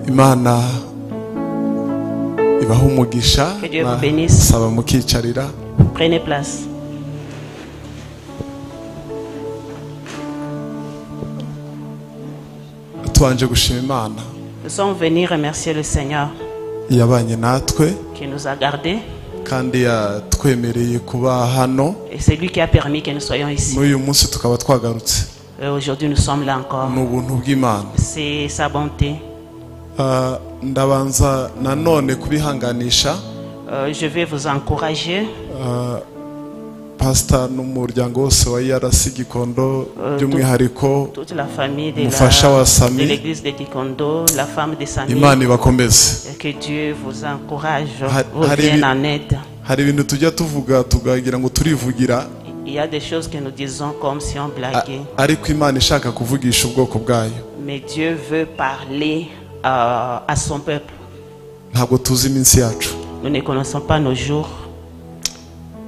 Imana ibahe umugisha. Que Dieu vous bénisse. Saba mukicarira. Prenez place. Tubanje gushima Imana. Nous sommes venus remercier le Seigneur yabanye natwe qui nous a gardés. Kandi yatwemereye kuba hano. Et c'est lui qui a permis que nous soyons ici. N'uyu munsi tukaba twagarutse. Aujourd'hui nous sommes là encore. Ni ubuntu bw'Imana. C'est sa bonté. Ndabanza nanone kubihanganisha. Je vais vous encourager. Pastor n'umuryango wose wa IRC Gikondo by'umwihariko toute la famille de la, de l'église de Gikondo, la femme de Sami. Imana ibakomeze. Que Dieu vous encourage, vous vienne en aide. Hari ibintu tujya tuvuga tugagira ngo turivugira. Il y a des choses que nous disons comme si on blaguait. Ariko Imana ishaka kuvugisha ubwoko bwayo. Mais Dieu veut parler à son peuple. Ntabwo tuzi iminsi yacu. Nous ne connaissons pas nos jours.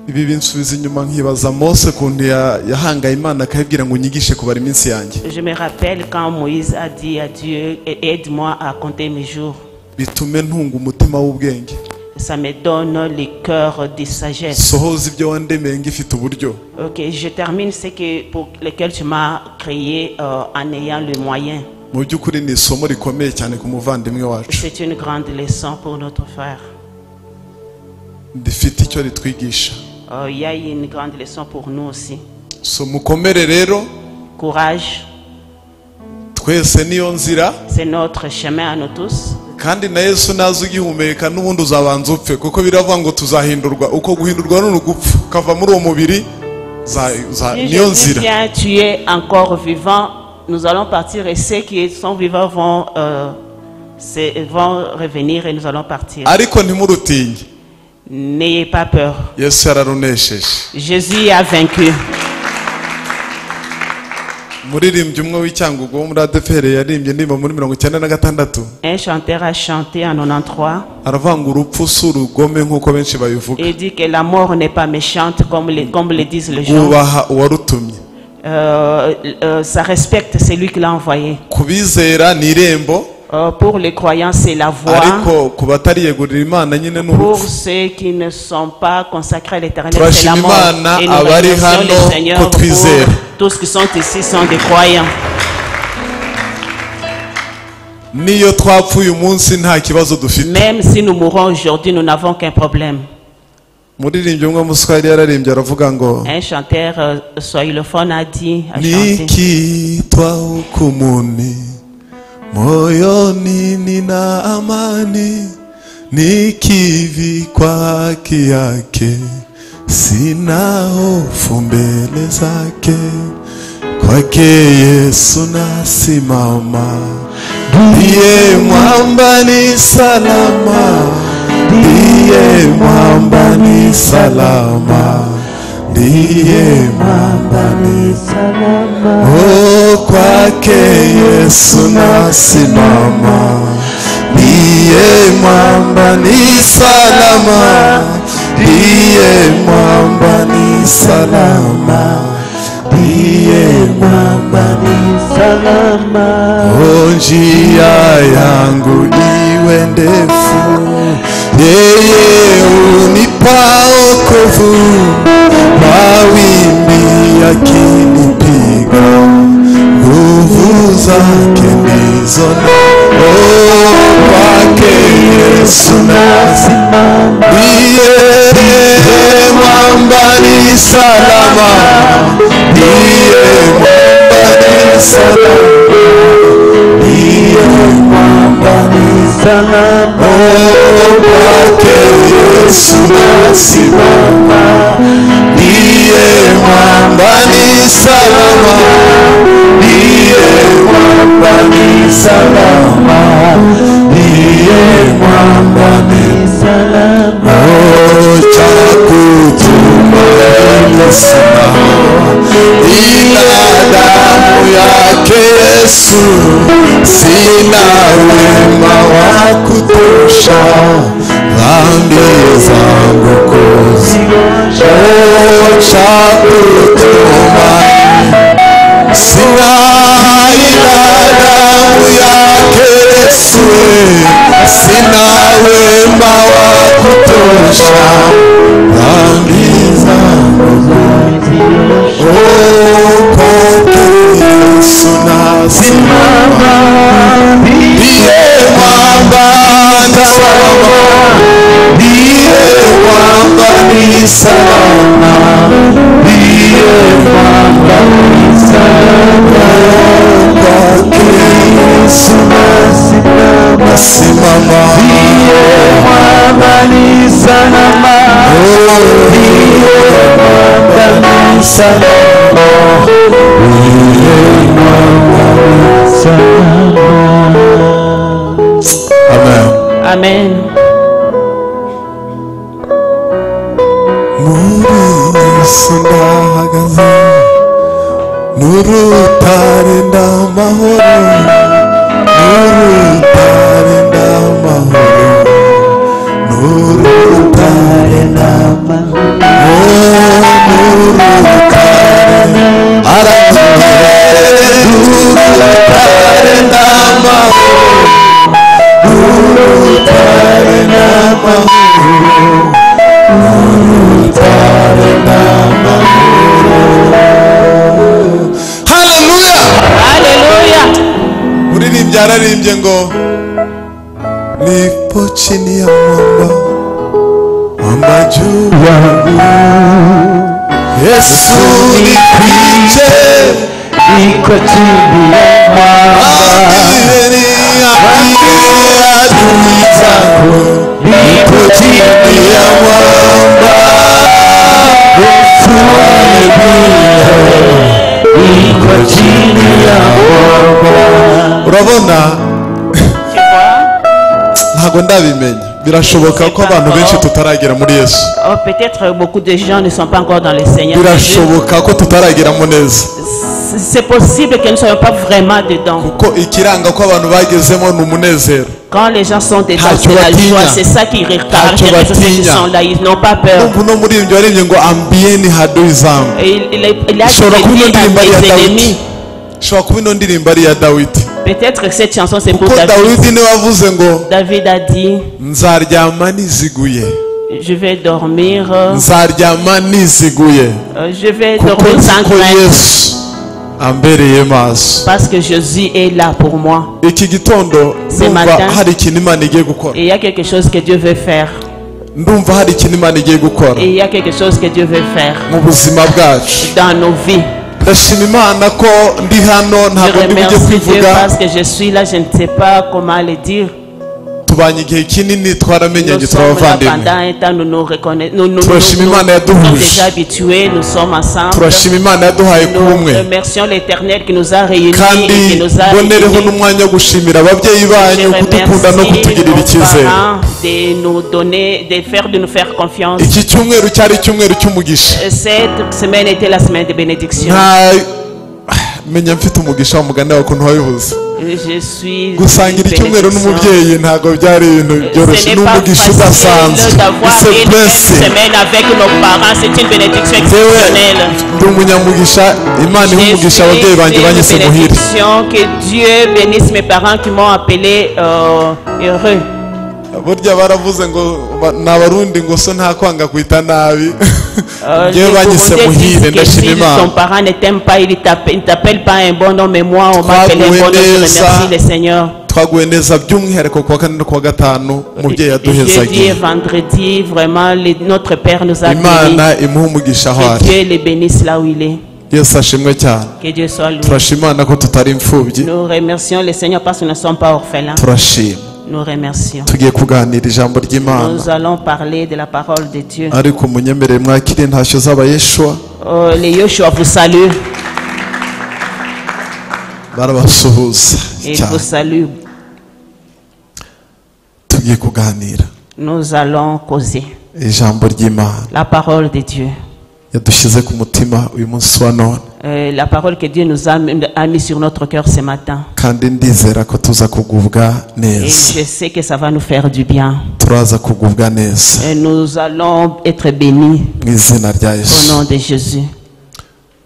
Ibi binsubiza inyuma nkibaza Mose kuntu yahangaye Imana akayibwira ngo unyigishe kubara iminsi yanjye. Je me rappelle quand Moïse a dit à Dieu, aide-moi à compter mes jours. Bitume ntunga umutima w'ubwenge. Ça me donne le cœur de sagesse. Sohoza ibyo wandemeye ngifite uburyo. OK, je termine ce que pour lequel tu m'as créé en ayant le moyen. Mu by'ukuri ni isomo rikomeye cyane ku muvandimwe wacu. C'est une grande leçon pour notre frère. Ndifite icyo ritwigisha. Il y a une grande leçon pour nous aussi. So mukomere rero. Courage. Twese niyo nzira. C'est notre chemin à nous tous. Kandi na Yesu naza ugihumeka n'ubundi uzabanza upfe kuko biravuga ngo tuzahindurwa uko guhindurwa n'urugupfu kava muri uwo mubiri niyo nzira. Si tu es encore vivant, nous allons partir et ceux qui sont vivants vont revenir et nous allons partir. Ariko ntimurutinye. N'ayez pas peur. Yesu yararunesheje. Jésus a vaincu. Muririmbyi umwe w'Icyangugu wo muri ADEPR yaririmbye indirimbo muri 96. Un chanteur a chanté en 93. Aravuga ngo urupfu si urugome nk'uko benshi babivuga. Il dit que la mort n'est pas méchante comme le disent les gens. Wubaha uwarutumye. Ça respecte celui qui l'a envoyé. Kubizera ni irembo. Pour les croyants, c'est la voie. Pour ceux qui ne sont pas consacrés à l'Éternel, c'est la mort. Et nous remercions le Seigneur pour tous qui sont ici sont des croyants. Même si nous mourons aujourd'hui, nous n'avons qu'un problème. Un chanteur swahiliphone a dit, a chanté. Moyoni nina amani nikivikwa haki yake sina hofu mbele zake kwake Yesu nasimama ndiye mwamba ni salama ndiye mwamba ni salama ndiye mwamba ni salama. Oh, kwake Yesu nasimama ndiye mwamba ni salama ndiye mwamba ni salama ndiye mwamba ni salama. Oh, njia yangu iwe ndefu yeye unipa wokovu mawimbi yakinipiga nguvu zake ndizo. Oh, kwake Yesu nasimama ndiye mwamba ni salama ndiye mwamba ni salama ndiye mwamba ni salama. Oh, kwake Yesu nasimama ndiye mwamba ni salama ndiye mwamba ni salama ndiye mwamba ni salama. Oh, cha kutumaini sina ila damu yake Yesu sina wema wa kutosha dhambi zangu kuziosha. Oh, cha kutumaini sina ila damu yake Yesu Zirusha dhambi zangu oh kwake Yesu nasimama ndiye mwamba ni salama ndiye mwamba ni salama ndiye mwamba ni salama kwake Yesu nasimama ndiye mwamba ni salama ndiye mwamba ni salama ndiye mwamba ni salama. Amen. Amen. Muri Yesu ndahagaze n'urutare ndamahoro n'urutare ndamahoro n'urutare ndamahoro n'urutare aratugere n'urutare ndamahoro n'urutare ndamahoro n'urutare ndamahoro. Haleluya! Haleluya! Uririmbye ararimbye ngo nipo chini ya mwamba mwamba juu yangu Yesu nifiche niko chini ya mwamba adui zangu nipo chini ya mwamba Yesu nifiche niko chini ya mwamba. Urabona ntago ndabimenya birashoboka ko abantu benshi tutaragera muri Yesu. Oh, peut-être beaucoup de gens ne sont pas encore dans le Seigneur. Birashoboka ko tutarageramo neza. C'est possible que nous ne soyons pas vraiment dedans. Kuko ikiranga ko abantu bagezemo ni umunezero. Quand les gens sont dedans, c'est la joie, c'est ça qui caractérise ceux qui sont là, ils n'ont pas peur. Uno muririmbyi waririmbye ngo ambieni hadui zangu. Il a dit à mes ennemis. Ishobora kuba ino ndirimbo ari iya Dawidi. Peut-être que cette chanson c'est pour Kuko David. Dawidi niwe wavuze ngo David a dit nzaryama niziguye. Je vais dormir. Nzaryama niziguye. Je vais dormir sans crainte. Yesu ambereye maso. Parce que Jésus est là pour moi. Iki gitondo ndumva hari ikintu Imana igiye gukora. Et il y a quelque chose que Dieu veut faire. Ndumva hari ikintu Imana igiye gukora. Et il y a quelque chose que Dieu veut faire. Mu buzima bwacu. Dans nos vies. Ndashima Imana ko ndi hano ntabwo ndi bujye kwivuga. Parce que je suis là, je ne sais pas comment le dire. Tubanye igihe kinini twaramenyanye turabavandimwe. Turashima Imana yaduhuje. Turashima Imana yaduhaye kuba umwe. Kandi mbonereho n'umwanya wo gushimira ababyeyi banyu kudukunda no kutugirira icyizere. Iki cyumweru cyari icyumweru cy'umugisha. Menya mfite umugisha w'umugani wawe ukuntu wabivuze. Gusangira icyumweru n'umubyeyi ntabwo byari ibintu byoroshye n'umugisha udasanzwe. Ndi umunyamugisha, Imana iha umugisha ababyeyi banjye banyise muhire. Burya baravuze ngo ni abarundi ngo so nta kwanga kwita nabi. Njyewe banyise muhire ndashima Imana. Ton parent ne t'aime pas, il t'appelle pas un bon nom, mais moi on m'appelle un bon nom, je remercie le Seigneur. Twaguwe neza by'umwihariko kuwa kane no kuwa gatanu umubyeyi yaduhezagiye. Jeudi et vendredi, vraiment notre Père nous a bénis. Imana imuhe umugisha aho ari. Que Dieu le bénisse là où il est. Yesu ashimwe cyane. Que Dieu soit loué. Turashima Imana ko tutari imfubyi. Nous remercions le Seigneur parce que nous ne sommes pas orphelins. Turashima. Nous remercions. Tugiye kuganira ijambo ry'Imana. Nous allons parler de la parole de Dieu. Ariko munyemerere mwakire intashyo z'abayeshua. Les Yoshua vous saluent. Barabasuhuza cyane. Ils vous saluent. Tugiye kuganira. Nous allons causer. Ijambo ry'Imana. La parole de Dieu. Yadushyize ku mutima uyu munsi wa none. La parole que Dieu nous a mis sur notre cœur ce matin. Kandi ndizera ko tuza kugubwa neza. Et je sais que ça va nous faire du bien. Turaza kugubwa neza. Et nous allons être bénis. Mu izina rya Yesu. Au nom de Jésus.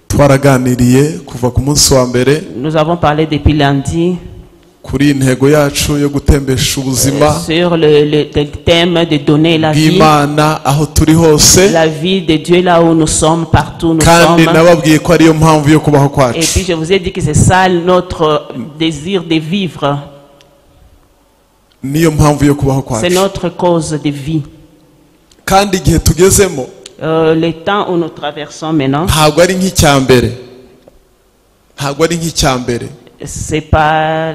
Twaraganiriye kuva ku munsi wa mbere. Nous avons parlé depuis lundi. Kuri intego yacu yo gutembesha ubuzima sur le thème de donner la vie, bw'Imana aho turi hose, la vie de Dieu là où nous sommes, partout où nous kandi sommes. nababwiye ko ariyo mpamvu yo kubaho Et kwacu. puis je vous ai dit que c'est ça notre désir de vivre, Niyo mpamvu yo kubaho c'est kwacu. notre cause de vie. Kandi igihe tugezemo Le temps où nous traversons maintenant, ntabwo ari nk'icya mbere, ntabwo ari nk'icya mbere. c'est pas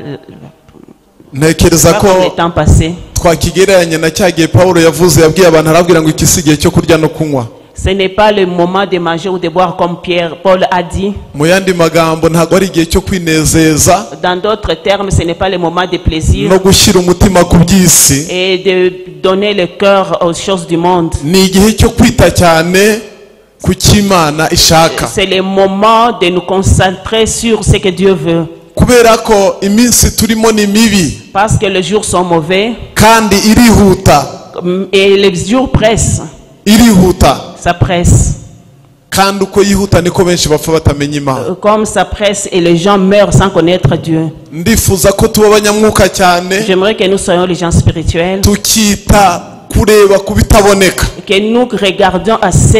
Ntekereza pas ko comme le temps passé. twakigereranya na cya gihe Pawulo yavuze, yabwiye abantu arababwira ngo iki si igihe cyo kurya no kunywa. Ce n'est pas le moment de manger ou de boire comme Paul a dit. Mu yandi magambo ntabwo ari igihe cyo kwinezeza Dans d'autres termes, ce n'est pas le moment de plaisir no gushyira umutima ku by'isi, et de donner le cœur aux choses du monde. ni igihe cyo kwita cyane ku cy'Imana ishaka. C'est le moment de nous concentrer sur ce que Dieu veut. Kubera ko iminsi turimo ni mibi, Parce que les jours sont mauvais kandi irihuta, et les jours pressent. irihuta. Ça presse. Kandi uko yihuta niko benshi bapfa batamenya Imana. Comme ça presse et les gens meurent sans connaître Dieu. Ndifuza ko tuba abanyamwuka cyane, J'aimerais que nous soyons les gens spirituels, tukita kureba ku bitaboneka, que nous regardions à ce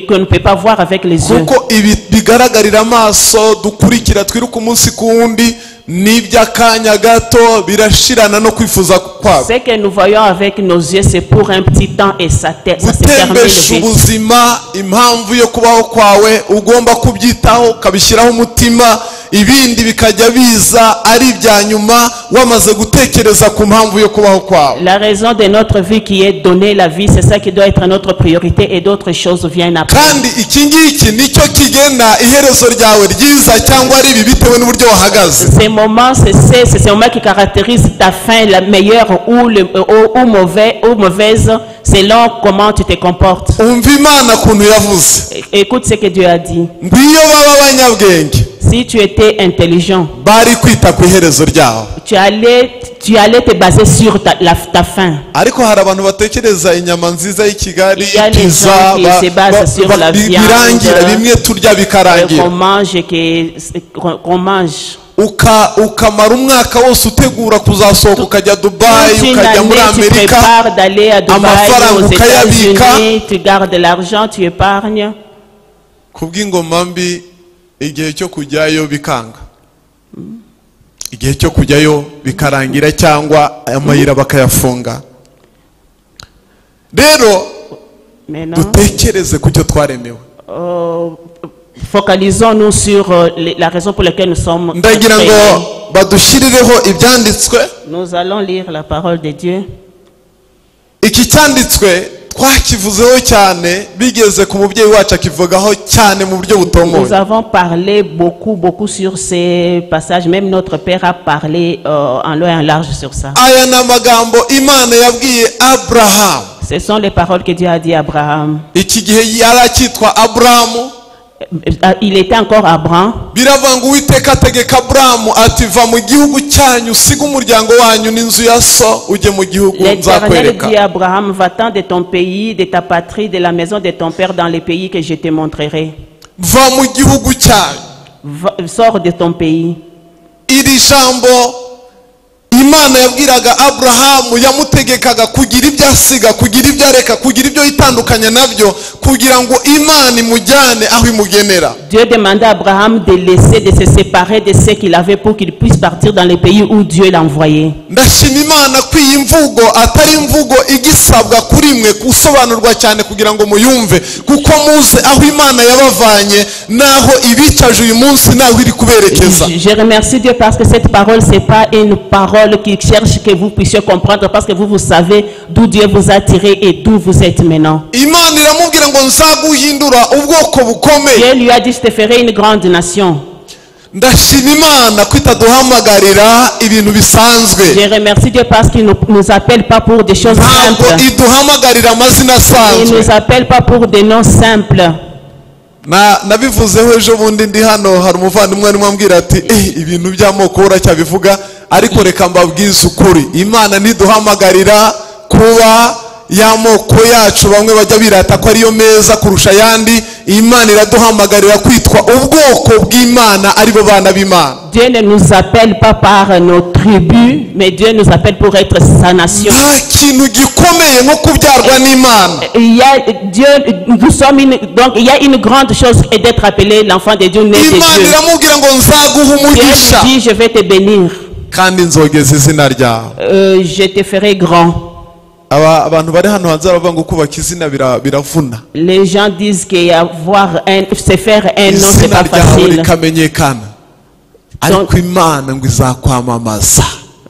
qu'on ne peut pas voir avec les yeux. kuko ibi bigaragarira amaso dukurikira twiruka umunsi ku wundi n'iby'akanya gato birashirana no kwifuza kwabo. Ce que nous voyons avec nos yeux, c'est pour un petit temps et ça se termine Gutembesha vite. ubuzima, impamvu yo kubaho kwawe ugomba kubyitaho ukabishyiraho umutima, ibindi bikajya biza ari ibya nyuma wamaze gutekereza ku mpamvu yo kubaho kwawe. La raison de notre vie qui est donner la vie, c'est ça qui doit être notre priorité et d'autres choses viennent après. Kandi iki ngiki nicyo kigena iherezo ryawe ryiza cyangwa ribi bitewe n'uburyo wahagaze. Ces moments, c'est ces moments qui caractérisent ta fin, la meilleure ou mauvais, ou mauvaise, selon comment tu te comportes. Umva Imana ukuntu yavuze. Écoute ce que Dieu a dit. Ngo iyo baba abanyabwenge Si tu étais intelligent, bari kwita ku iherezo ryabo. tu allais te baser sur ta fin. Ariko hari abantu batekereza inyama nziza y'i Kigali, Il y a les pizza, gens qui se basent sur la viande, birangira bimwe turya bikarangira. Qu'on mange, qu'on mange. Ukamara umwaka wose utegura kuzasohoka ukajya Dubai, Toute une ukajya muri année, tu Amerika, prépares d'aller à Dubaï, amafaranga aux ukayabika. États-Unis, tu gardes l'argent, tu épargnes. Kubw'ingoma mbi igihe cyo kujyayo bikanga, igihe cyo kujyayo bikarangira cyangwa amayira bakayafunga. Rero dutekereze ku cyo twaremewe. Focalisons-nous sur la raison pour laquelle nous sommes. Ndagira ngo badushyirireho ibyanditswe. Nous allons lire la parole de Dieu. Iki cyanditswe twakivuzeho cyane, bigeze ku mubyeyi wacu akivugaho cyane mu buryo butomoye. Nous avons parlé beaucoup, beaucoup sur ces passages. Même notre père a parlé en long et en large sur ça. Aya ni amagambo Imana yabwiye Abraham. Ce sont les paroles que Dieu a dit à Abraham. Iki gihe yari akitwa Abrahamu. Il était encore Abraham. Biravuga ngo Uwiteka ategeka Abrahamu ati va mu gihugu cyanyu usige umuryango wanyu n'inzu ya so ujye mu gihugu L'Éternel nzakwereka. dit à Abraham, va-t'en de ton pays, de ta patrie, de la maison de ton père dans les pays que je te montrerai. Va mu gihugu cyanyu. Sors de ton pays. Iri jambo Imana yabwiraga Abrahamu, yamutegekaga kugira ibyo asiga, kugira ibyo areka, kugira ibyo yitandukanya nabyo, kugira ngo Imana imujyane aho imugenera. Dieu demanda à Abraham de laisser, de se séparer de ce qu'il avait pour qu'il puisse partir dans les pays où Dieu l'envoyait. Ndashima Imana ko iyi mvugo atari imvugo igisabwa kuri mwe gusobanurwa cyane kugira ngo muyumve, kuko muzi aho Imana yabavanye naho ibicaje uyu munsi naho iri kuberekeza. Je remercie Dieu parce que cette parole, c'est pas une parole qui cherche que vous puissiez comprendre, parce que vous, vous savez d'où Dieu vous a tiré et d'où vous êtes maintenant. Imana iramubwira ngo nzaguhindura ubwoko bukomeye. Dieu lui a dit, je te ferai une grande nation. Ndashima Imana ko itaduhamagarira ibintu bisanzwe. Je remercie Dieu parce qu'il ne nous appelle pas pour des choses Ntabwo simples. iduhamagarira amazina Il asanzwe. ne nous appelle pas pour des noms simples. Nabivuzeho ejo bundi ndi hano, hari umuvandimwe arimo ambwira ati ibintu by'amoko uracyabivuga, ariko reka mbabwize ukuri, Imana ntiduhamagarira kuba y'amoko yacu bamwe bajya birata ko ariyo meza kurusha ayandi. Imana iraduhamagarira kwitwa ubwoko bw'Imana, aribo bana b'Imana. Dieu ne nous appelle pas par nos tribus, mais Dieu nous appelle pour être sa nation. Nta kintu gikomeye nko kubyarwa n'Imana. Il y a Dieu, nous sommes une, donc il y a une grande chose et d'être appelé l'enfant de Dieu, né de Imana Dieu. iramubwira ngo nzaguha Dieu umugisha lui dit, je vais te bénir. kandi nzogeza izina ryawe. Je te ferai grand. Aba abantu bari hano hanze baravuga ngo kubaka izina biravuna. Les gens disent qu'avoir un, se faire un nom, c'est Izina pas ryawe facile. rikamenyekana, ariko Imana ngo izakwamamaza.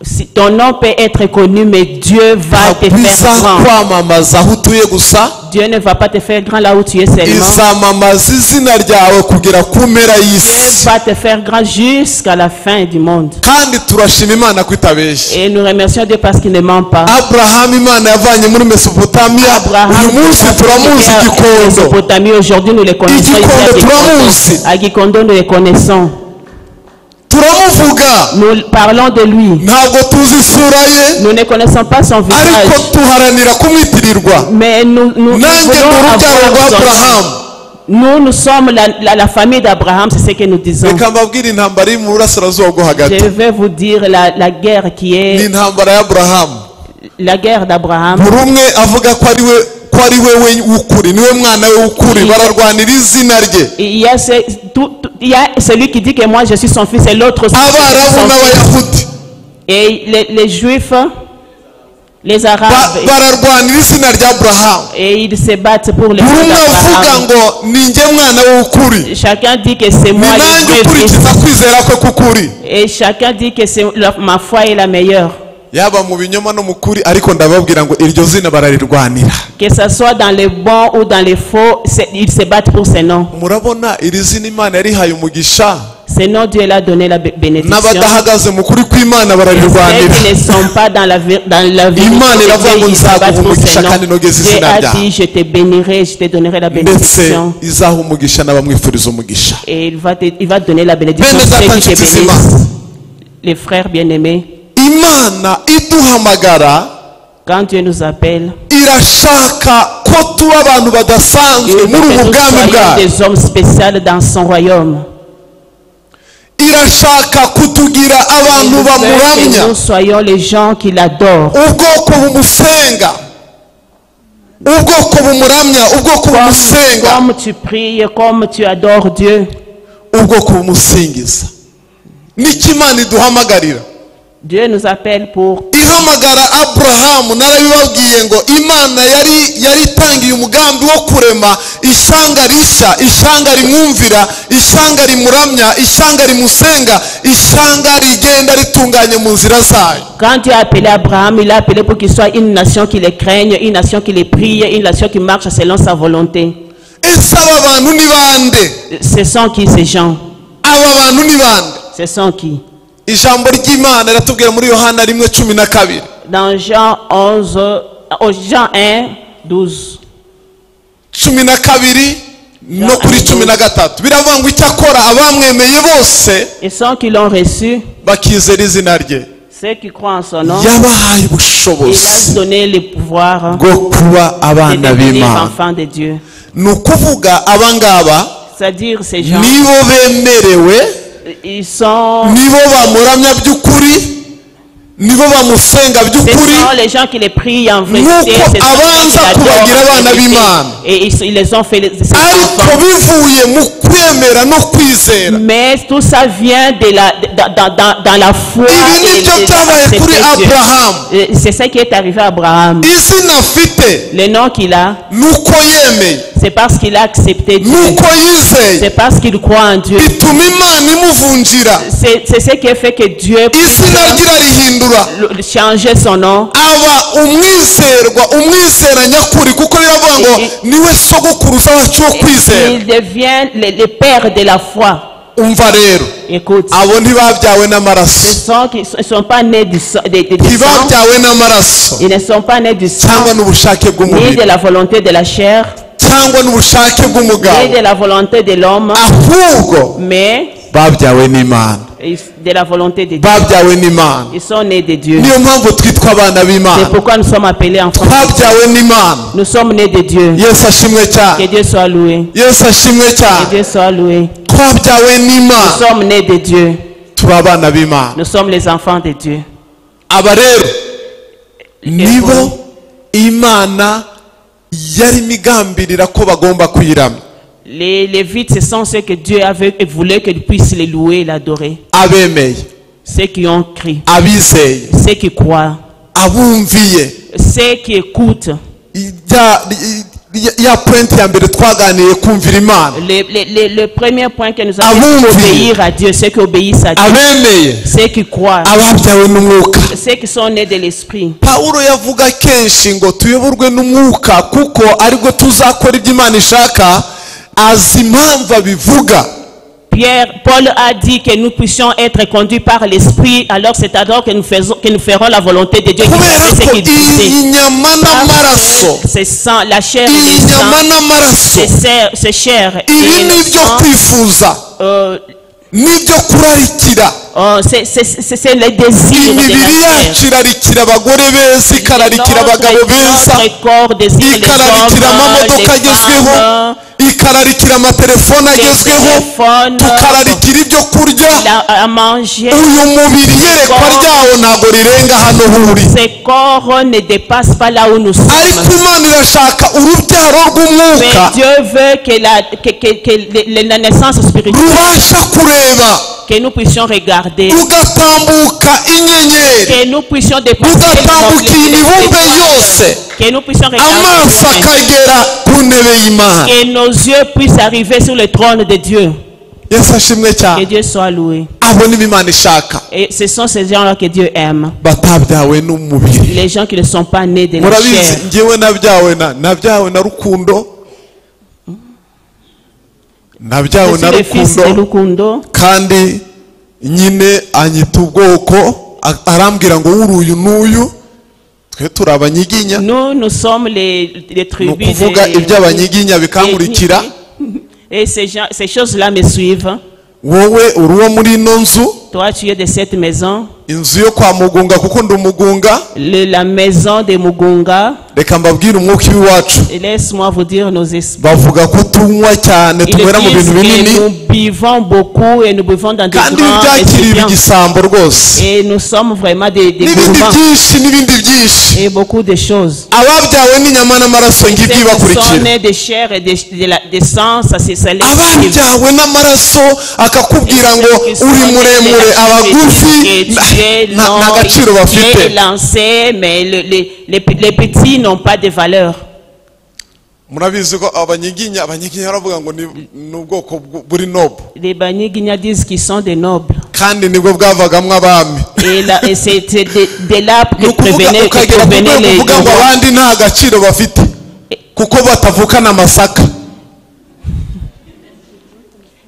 Si ton nom peut être connu, mais Dieu va te Ntabwo faire grand. izakwamamaza aho utuye gusa, Dieu ne va pas te faire grand là où tu es seulement. izamamaza izina ryawe kugera ku mpera Dieu y'isi. va te faire grand jusqu'à la fin du monde. Kandi turashima Imana ko itabeshya. Et nous remercions Dieu parce qu'il ne ment pas. Abraham Imana yavanye muri Mesopotamiya, Abraham, uyu munsi turamuzi Gikondo. Mésopotamie, aujourd'hui nous les connaissons ici à Gikondo Gikondo. turamuzi. À Gikondo, nous les connaissons. Turamuvuga. Nous parlons de lui. Ntabwo tuzi isura ye, Nous ne connaissons pas son ariko visage. tuharanira kumwitirirwa. Mais nous Nanjye voulons ndi urubyaro avoir rwa son nom. Abrahamu. Nous, nous sommes la famille d'Abraham, c'est ce que nous disons. Reka mbabwire intambara iri mu burasirazuba bwo hagati. Je vais vous dire la guerre qui Ni est intambara y'Aburahamu. la guerre d'Abraham. Buri umwe avuga ko ari we, ko ari we we w'ukuri, niwe mwana we w'ukuri, bararwanira izina rye. Il y a, il y a celui qui dit que moi je suis son fils et l'autre aussi. Abarabu Son fils. n'Abayahudi Et les Juifs, les Arabes, bararwanira izina rya Aburahamu. et ils se battent pour le Buri nom umwe avuga d'Abraham. ngo ni njye mwana w'ukuri, Chacun dit que c'est ni moi nanjye le vrai fils. ukurikiza kwizera kwe k'ukuri. Et chacun dit que c'est ma foi est la meilleure. Yaba mu binyoma no mu kuri, ariko ndababwira ngo iryo zina bararirwanira. Que ce soit dans les bons ou dans les faux, ils se battent pour ce nom. Murabona iri zina Imana yarihaye umugisha, Ce nom, Dieu l'a donné la bénédiction. n'abadahagaze mu kuri kw'Imana Et bararirwanira. ceux qui ne sont pas dans la vérité, Imana iravuga ngo Dieu, ils se battent nzaguha pour ce umugisha nom. kandi nogeze Dieu izina a ryawe. dit, je te bénirai, je te donnerai la Ndetse bénédiction. izaha umugisha n'abamwifuriza umugisha. Et il va donner la bénédiction Bene à ceux data qui te nshuti bénissent. z'Imana, Les frères bien-aimés, Imana iduhamagara quand Dieu nous appelle, irashaka ko tuba abantu badasanzwe il veut muri que ubu nous bwami soyons bwayo. des hommes spéciaux dans son royaume. Irashaka kutugira Il abantu veut que bamuramya, nous soyons les gens qui l'adorent. ubwoko bumusenga, ubwoko bumuramya, ubwoko bumusenga, Comme tu pries, comme tu adores Dieu. ubwoko bumusingiza. Nicyo Imana iduhamagarira. Dieu nous appelle pour Ihamagara Aburahamu, narabibabwiye ngo Imana yari itangiye umugambi wo kurema ishyanga rishya, ishyanga rimwumvira, ishyanga rimuramya, ishyanga rimusenga, ishyanga rigenda ritunganye mu nzira zayo. Quand Dieu a appelé Abraham, il a appelé pour qu'il soit une nation qui le craigne, une nation qui le prie, une nation qui marche selon sa volonté. Ese aba bantu ni bande? Ce sont qui ces gens? Aba bantu ni bande? Ce sont qui? Ijambo ry'Imana riratubwira muri Yohana 1:12. Dans Jean 11, Jean 1, 12. 12 no kuri 13 biravuga ngo icyakora abamwemeye bose Et ceux qui l'ont reçu, bakizera izina rye, ceux qui croient en son nom, yabahaye il a ubushobozi donné le pouvoir bwo kuba de abana devenir b'Imana. enfants de Dieu. Ni ukuvuga abangaba C'est-à-dire ces gens, nibo bemerewe, ils sont, nibo bamuramya by'ukuri, nibo bamusenga ce by'ukuri. sont les gens qui les prient en vérité, Nuko ce sont les gens abanza qui kubagira l'adorent en abana vérité. b'Imana. Et ils les ont fait ses Ariko enfants. bivuye mu kwemera no kwizera. Mais tout ça vient de la, dans la foi Ibi et nibyo byabaye d'accepter kuri Dieu. Abrahamu. C'est ça qui est arrivé à Abraham. Izina afite Le nom qu'il a, nuko yemeye, c'est parce qu'il a accepté Dieu. nuko yizeye, C'est parce qu'il croit en Dieu. bituma Imana imuvunjira. C'est ce qui a fait que Dieu puisse Izina rye irarihindura, changer son nom. aba umwizerwa, umwizera nyakuri, kuko biravuga ngo niwe sogokuruza wacu wo kwizera. Il devient le père de la foi. Umva rero, Écoute, abo ntibabyawe n'amaraso, ce sont qui ne sont pas nés du sang, du sang. ntibabyawe n'amaraso Ils ne sont pas nés du sang, cyangwa n'ubushake ni bw'umubiri de la volonté de la chair, cyangwa n'ubushake ni bw'umugabo, de la volonté de l'homme, ahubwo mais babyawe n'Imana. De la volonté de Dieu. Babyawe n'Imana. Ils sont nés de Dieu. Niyo mpamvu twitwa abana b'Imana. C'est pourquoi nous sommes appelés enfants. Twabyawe n'Imana. Nous sommes nés de Dieu. Yesu ashimwe cyane. Que Dieu soit loué. Yesu ashimwe cyane. Que Dieu soit loué. Twabyawe n'Imana. Nous sommes nés de Dieu. Turi abana b'Imana. Nous sommes les enfants de Dieu. Aba rero nibo Imana yari imigambirira ko bagomba kuyiramya. Les Lévites, ce sont ceux que Dieu avait et voulait qu'ils puissent les louer et l'adorer. Abemeye. Ceux qui ont crié. Abizeye. Ceux qui croient. Abumviye. Ceux qui écoutent. Ya point ya mbere twaganiye kumvira Imana. Le premier point que nous avons, c'est obéir à Dieu, ceux qui obéissent à Dieu. Abemeye. Ceux qui croient. Ababyawe n'umwuka. Ceux qui sont nés de l'esprit. Paulo yavuga kenshi ngo tuyoborwe n'umwuka kuko aribwo tuzakora ibyo Imana ishaka. Azi impamvu abivuga. Paul a dit que nous puissions être conduits par l'esprit, alors c'est alors que nous ferons la volonté de Dieu. Kubera ko inyama n'amaraso, c'est sang, la chair et le sang, c'est chair et ibi le nibyo sang, kwifuza, nibyo kurarikira. C'est le désir de la Imibiri chair. yacu irarikira abagore beza, ikararikira abagabo beza, Notre corps désire les ikararikira hommes, amamodoka les agezweho, femmes, ikararikira amatelefone les agezweho, téléphones, tukararikira ibyo kurya. à manger. Uyu mubiri yerekwa ryawo ntabwo rirenga hano huri. Ces corps ne dépassent pas là où nous sommes. Ariko Imana irashaka urubyaro rw'umwuka Mais Dieu veut que la naissance spirituelle, rubasha kureba, que nous puissions regarder, rugatambuka inyenyeri, que nous puissions dépasser rugatambuka imibumbe yose, que nous puissions amaso regarder, akagera ku ntebe y'Imana. que nos yeux puissent arriver sur le trône de Dieu. Yesu ashimwe cyane. Que Dieu soit loué. Abo nibo Imana ishaka. Et ce sont ces gens-là que Dieu aime. Batabyawe n'umubiri. Les gens qui ne sont pas nés de la chair. Murabizi njyewe nabyawe na Rukundo. Nabyawe na Rukundo kandi nyine anyita ubwoko, arambwira ngo uruyu n'uyu twe turi abanyiginya. Nous, nous sommes les tribus. Kuvuga iby'abanyiginya bikankurikira. Et ces choses-là me suivent. Wowe uri uwo muri ino nzu. Toi, tu es de cette maison. Inzu yo kwa Mugunga kuko ndi Umugunga. La maison de Mugunga. Reka mbabwire umwuka w'iwacu. Laisse-moi vous dire nos esprits. Bavuga ko tunywa cyane, tunywera mu bintu binini. Nous buvons beaucoup et nous buvons dans des kandi grands byakiriye igisambo rwose. Et nous sommes vraiment des n'ibindi byinshi, n'ibindi byinshi. Et beaucoup de choses. Ababyawe n'inyama n'amaraso ngibyo bakurikira. Sont nés de chair et de sang, ça c'est ça les. Ababyawe n'amaraso akakubwira ngo uri muremure, abagufi nta gaciro bafite. Lancé, mais les petits n'ont pas de valeur. Murabizi ko abanyiginya baravuga ngo ni ubwoko buri noble. Les banyiginya disent qu'ils sont des nobles. Kandi nibwo bwavagamo abami. Et c'est de là que provenaient les kuvuga ngo abandi nta gaciro bafite kuko batavukana amasaka.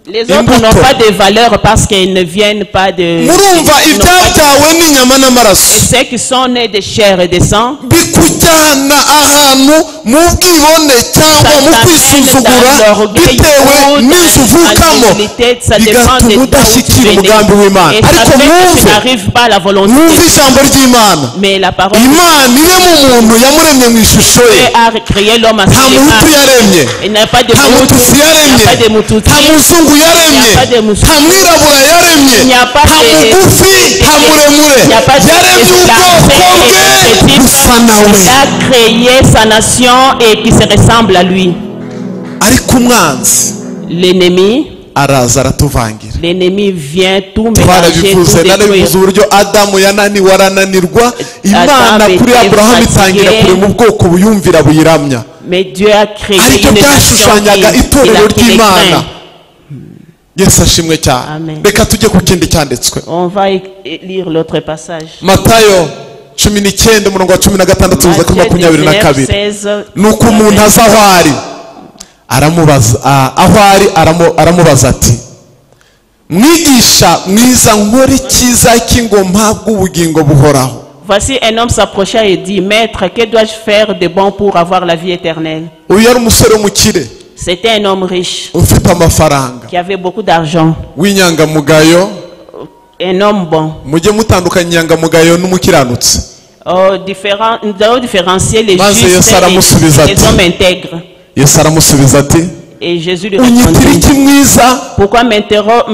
Les autres n'ont pas de valeur parce qu'ils ne viennent pas de. Murumva ibyabyawe n'inyama n'amaraso. Et ceux qui sont nés de chair et de sang. Bikujyana ahantu mu bwibone cyangwa mu kwisuzugura bitewe n'inzu uvukamo, bigatuma udashyikira umugambi w'Imana. Ariko mwumve ijambo ry'Imana. Imana irema umuntu yamuremye mu ishusho ye. Nta muhutu yaremye, nta mututsi yaremye, nta muzungu yaremye, nta mwirabura yaremye, nta mugufi, nta muremure, yaremye ubwoko bwe busa nawe. Il a créé sa nation et qui se ressemble à lui. Ariko umwanzi, l'ennemi, araza aratuvangira. L'ennemi vient tout mélanger, tout détruire. Narabivuze uburyo Adamu yananiwe arananirwa, Imana kuri Abrahamu itangira kurema ubwoko buyumvira buyiramya. Mais Dieu a créé aricyo une nation byashushanyaga itorero ry'Imana. Yesu ashimwe cyane. Reka tujye ku kindi cyanditswe. On va lire l'autre passage. Matayo 19 umurongo wa 16 kugeza kuri 22. Nuko umuntu aza aho ari aramubaza, aho ari aramubaza ati mwigisha mwiza, nkora icyiza cy'ingo mpabwe ubugingo buhoraho. Voici un homme s'approcha et dit, Maître, que dois-je faire de bon pour avoir la vie éternelle? Uyu yari umusore w'umukire. C'était un homme riche ufite amafaranga, qui avait beaucoup d'argent, w'inyangamugayo, Un homme bon. Mujye mutandukanya inyangamugayo n'umukiranutsi. Nous allons différencier les Maze justes Yesu et aramusubiza les ati, hommes intègres. Yesu aramusubiza ati, Et Jésus lui unyitira répondit, iki mwiza? pourquoi m'interroges-tu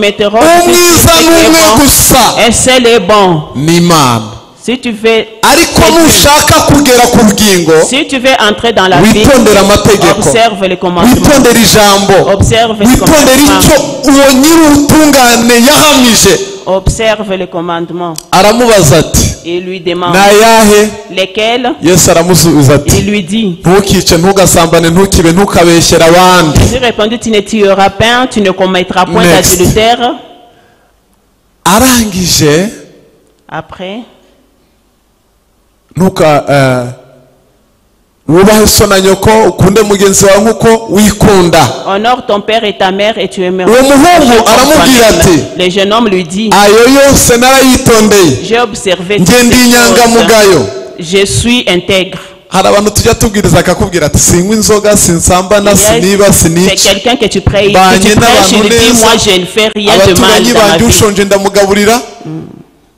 Umwiza sur ce ni qui est umwe bon? gusa, Un seul est bon. ni Imana. Si tu veux, Ariko nushaka kugera ku bugingo, si tu veux entrer dans la vie, witondere amategeko, observe les commandements. witondere ijambo, Observe les witondere commandements. icyo uwo nyir'ubutungane yahamije. Observe les commandements. Aramubaza ati, Et lui demande ni ayahe? lesquels? Yesu aramusubiza ati, Il lui dit, ntukice, ntugasambane, ntukibe, ntukabeshyere abandi. Jésus répondit, tu ne tueras pas, tu ne commettras point Next. d'adultère. Arangije, Après, ntuka wubahe so na nyoko, ukunde mugenzi wawe nk'uko wikunda. Honore ton père et ta mère et tu aimeras. Uwo muhungu aramubwira ati, Le jeune homme lui dit, ayo yose narayitondeye, j'ai observé toutes njye ndi ces choses. inyangamugayo. Je suis intègre. Hari abantu tujya tubwiriza akakubwira ati, sinywa inzoga, sinsambana, Il y a- siniba, C'est sinica, quelqu'un que tu prêches, que Banye tu prêches, il n'abantu dit, neza. moi je ne fais rien de mal abaturanyi dans ma banjye vie. ushonje ndamugaburira.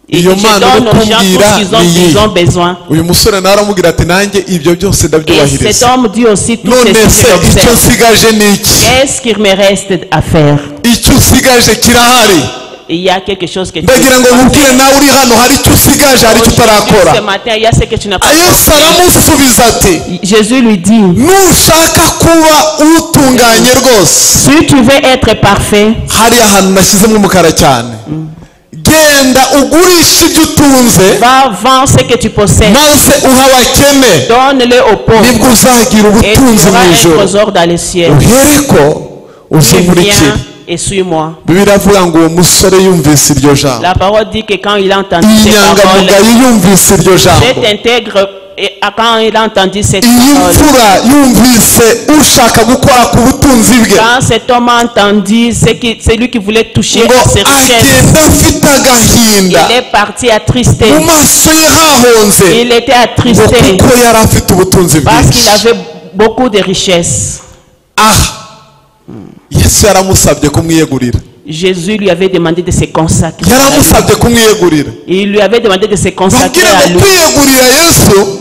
Et Iyo je mana donne uri aux gens tout kumbwira ce qu'ils ont, ni ils iyihe? ont besoin. Uyu musore nawe aramubwira ati, nanjye ibyo byose Et cet ndabyubahiriza, homme dit aussi tout none ceci, se je icyo l'observe. nsigaje ni iki? Qu'est-ce qu'il me reste à faire? Icyo usigaje kirahari. Il y a quelque chose que tu Ndagira ngo nkubwire nawe uri hano, hari icyo usigaje, hari icyo utarakora. Ce matin, il y a ce que tu n'as pas Yesu aramusubiza ati, Jésus lui dit, nushaka kuba utunganye rwose, si tu veux être parfait, hariya hantu nashyizemo umukara cyane, genda ugurishe ibyo utunze, va vendre ce que tu possèdes, maze uha abakene, donne-le aux pauvres, nibwo uzagira et tu ubutunzi auras mu un ijuru. trésor dans les cieux. Uhereko uzunkurikire. Viens et suis-moi. Bibiliya iravuga ngo uwo musore yumvise iryo jambo, La parole dit que quand il a entendu ces paroles, inyangamugayo yumvise iryo jambo, cet intègre, et quand il a entendu cette iyi parole, mfura yumvise ushaka gukora ku butunzi bwe, quand cet homme a entendu celui qui voulait toucher ngo à ses richesses, agenda afite agahinda, il est parti attristé. mu maso ye hahonze, Il était ngo attristé kuko yari afite ubutunzi parce qu'il bwinshi. avait beaucoup de richesses. Aha Yesu yaramusabye kumwiyegurira. Jésus lui avait demandé de se consacrer à lui. Yaramusabye kumwiyegurira. Il lui avait demandé de se consacrer Babwire à ngo lui. kwiyegurira Yesu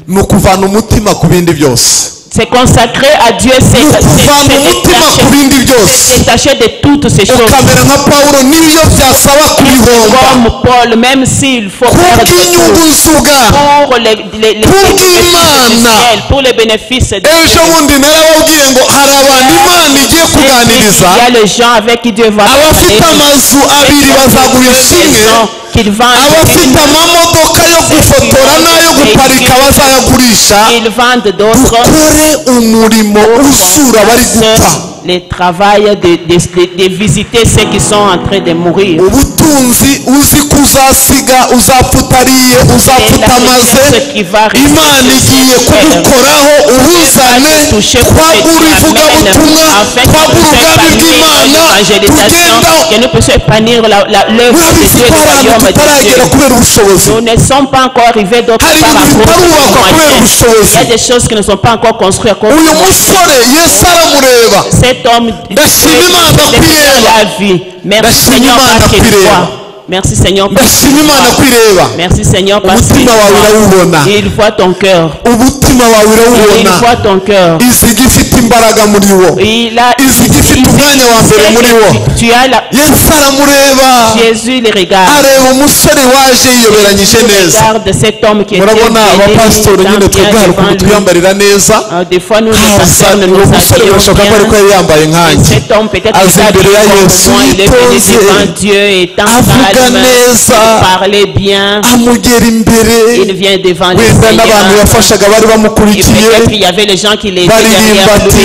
ni ukuvana umutima ku bindi byose. Se consacrer à Dieu, c'est Ni ukuvana umutima ku bindi byose, se détacher de toutes ces choses. ukamera nka Pawulo n'iyo byasaba kubihomba, Comme Paul, même s'il faut perdre kubw'inyungu tout, z'ubwami, pour les bénéfices du ciel, pour les bénéfices de Ejo Dieu. bundi narababwiye ngo hari abantu Imana igiye kuganiriza, Il y a les gens avec qui Dieu va abafite parler. amazu abiri bazagurisha imwe, Maisons qu'ils vendent, abafite amamodoka yo gufotora n'ayo guparika bazayagurisha, ils vendent d'autres. dukore umurimo usura abari gupfa. Le travail de visiter ceux qui sont en train de mourir. Ubutunzi uzi ko uzasiga, uzapfa utariye, uzapfa Et la utamaze, richesse qui va rester Imana sur igiye cette terre. kugukoraho, ubuzane, Toucher pour que tu twagura amènes, ivugabutumwa, afin que nous twagura puissions ubwami épanouir bw'Imana, l'évangélisation, tugenda. que nous puissions épanouir l'œuvre de Murabizi Dieu, ko le hari ahantu royaume de tutaragera Dieu. kubera ubushobozi. Nous ne sommes pas encore arrivés d'autre Hari part à ibintu cause du bitarubakwa kubera moyen. ubushobozi. Il y a des choses qui ne sont pas encore construites à cause Uyu du moyen. musore Yesu aramureba. Cet homme, Ndashima Imana le Seigneur kwireba. l'a vu. Merci Ndashima Seigneur Imana parce qu'il kwireba. voit. Merci Seigneur parce qu'il Ndashima Imana voit. kwireba. Merci Seigneur parce qu'il Umutima wawe urawubona. voit. Il voit ton cœur. Umutima wawe Il urawubona. voit ton cœur. Iziga ifite imbaraga muri wo, Il a, iziga ifite umwanya wa mbere muri wo. tu as la, Yesu aramureba, Jésus le regarde. areba umusore waje yiyoberanyije Il neza. regarde cet homme qui était Murabona venu abapasitori nyine bien twebwe hari devant ukuntu lui. twiyambarira neza, Des fois, nous, les haza pasteurs, nous uwo nous musore habillons birashoboka ko ariko bien. yari yambaye Et nkanjye, cet homme, peut-être aza qu'il imbere s'habille ya comme Yesu moi, il est venu yitonze, devant Dieu étant avuga calme, neza, il parlait bien, amugera imbere, il vient devant le wenda n'abantu Seigneur. yafashaga bari Et bamukurikiye, peut-être qu'il y avait les gens qui l'étaient baririmba derrière ati,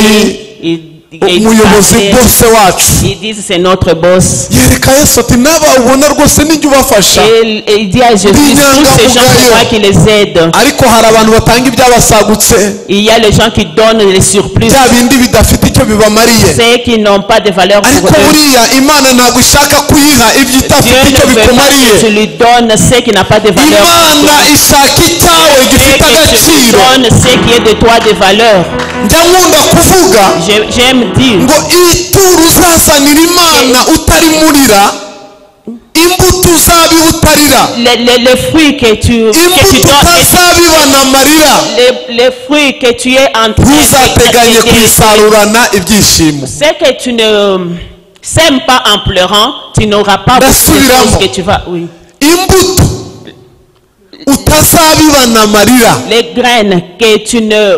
lui. Ils umuyobozi parlaient. bose wacu. Ils disent c'est notre boss. Yereka Yesu ati n'aba ubona rwose nijya ubafasha. Et il dit à Jésus, tous ces gens, c'est moi qui les aide. Ariko hari abantu batanga ibyabasagutse, Il y a les gens qui donnent les surplus, bya bindi bidafite icyo bibamariye. ceux qui n'ont pas de valeur pour Ariko eux. buriya Imana ntabwo ishaka kuyiha ibyo Dieu idafite icyo ne veut pas bikumariye. que tu lui donnes ce qui n'a pas de valeur pour Imana toi. ishaka icyawe Et gifite que tu lui agaciro. donnes ce qui est de toi de valeur. Njya nkunda kuvuga J'aime dire ngo ituro uzazanira Imana utarimurira, Imbuto uzabiba utarira. Les fruits que tu Imbuto donnes, utazabibana amarira. les fruits que tu es en train Ntuzateganye de kuyisarurana ibyishimo. Ce que tu ne sèmes pas en pleurant, tu n'auras pas beaucoup de Ndasubiramo. choses que tu vas. Oui. Imbuto utazabibana amarira. Les graines que tu ne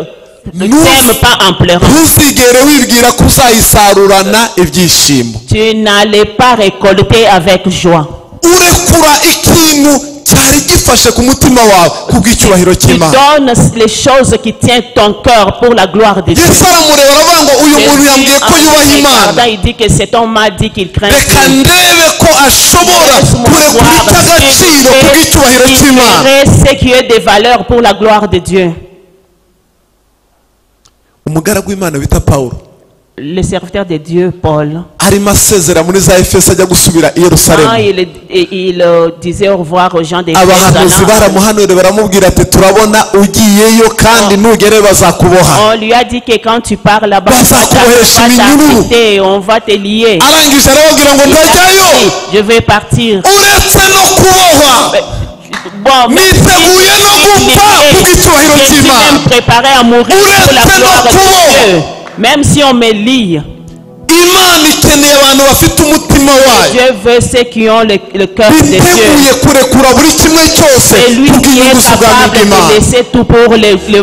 sèmes pas en pleurant, Ntuzigere wibwira ko uzayisarurana ibyishimo. tu n'allais pas récolter avec joie. Urekura ikintu cyari gifashe ku mutima wawe kubw'icyubahiro Tu cy'Imana. donnes les choses qui tiennent ton cœur pour la gloire de Dieu. Yesu aramureba aravuga ngo uyu muntu Jésus, yambwiye ko en yubaha Imana. regardant, il dit que cet homme m'a dit qu'il craint Reka Dieu. ndebe ko ashobora Laisse-moi kurekura voir icy'agaciro kubw'icyubahiro s'il cy'Imana. ferait ce qui est de valeur pour la gloire de Dieu. Umugaragu w'Imana bita Pawulo Le serviteur de Dieu, Paul, arimo asezera muri za Efeso ajya gusubira i Yerusalemu. quand il disait au revoir aux gens des Abahanuzi baramuhanuriye baramubwira ati turabona ugiyeyo kandi nugere bazakuboha. on lui a dit que quand tu pars là-bas, on va Bazakubohesha iminyururu. t'arrêter, on va te lier. Arangije arababwira ngo Il a ndajyayo dit, je vais partir. uretse no kubohwa. Bon, même si Niteguye no gupfa kubw'icyubahiro je suis cy'Imana. même préparé à mourir pour la Uretse no gloire de kubohwa. Dieu. Même si on me lie, Imana ikeneye abantu bafite umutima wayo. Dieu veut ceux qui ont le cœur de Dieu. Biteguye kurekura buri kimwe cyose C'est lui qui kubw'inyungu est z'ubwami capable bw'Imana. de laisser tout pour le Biteguye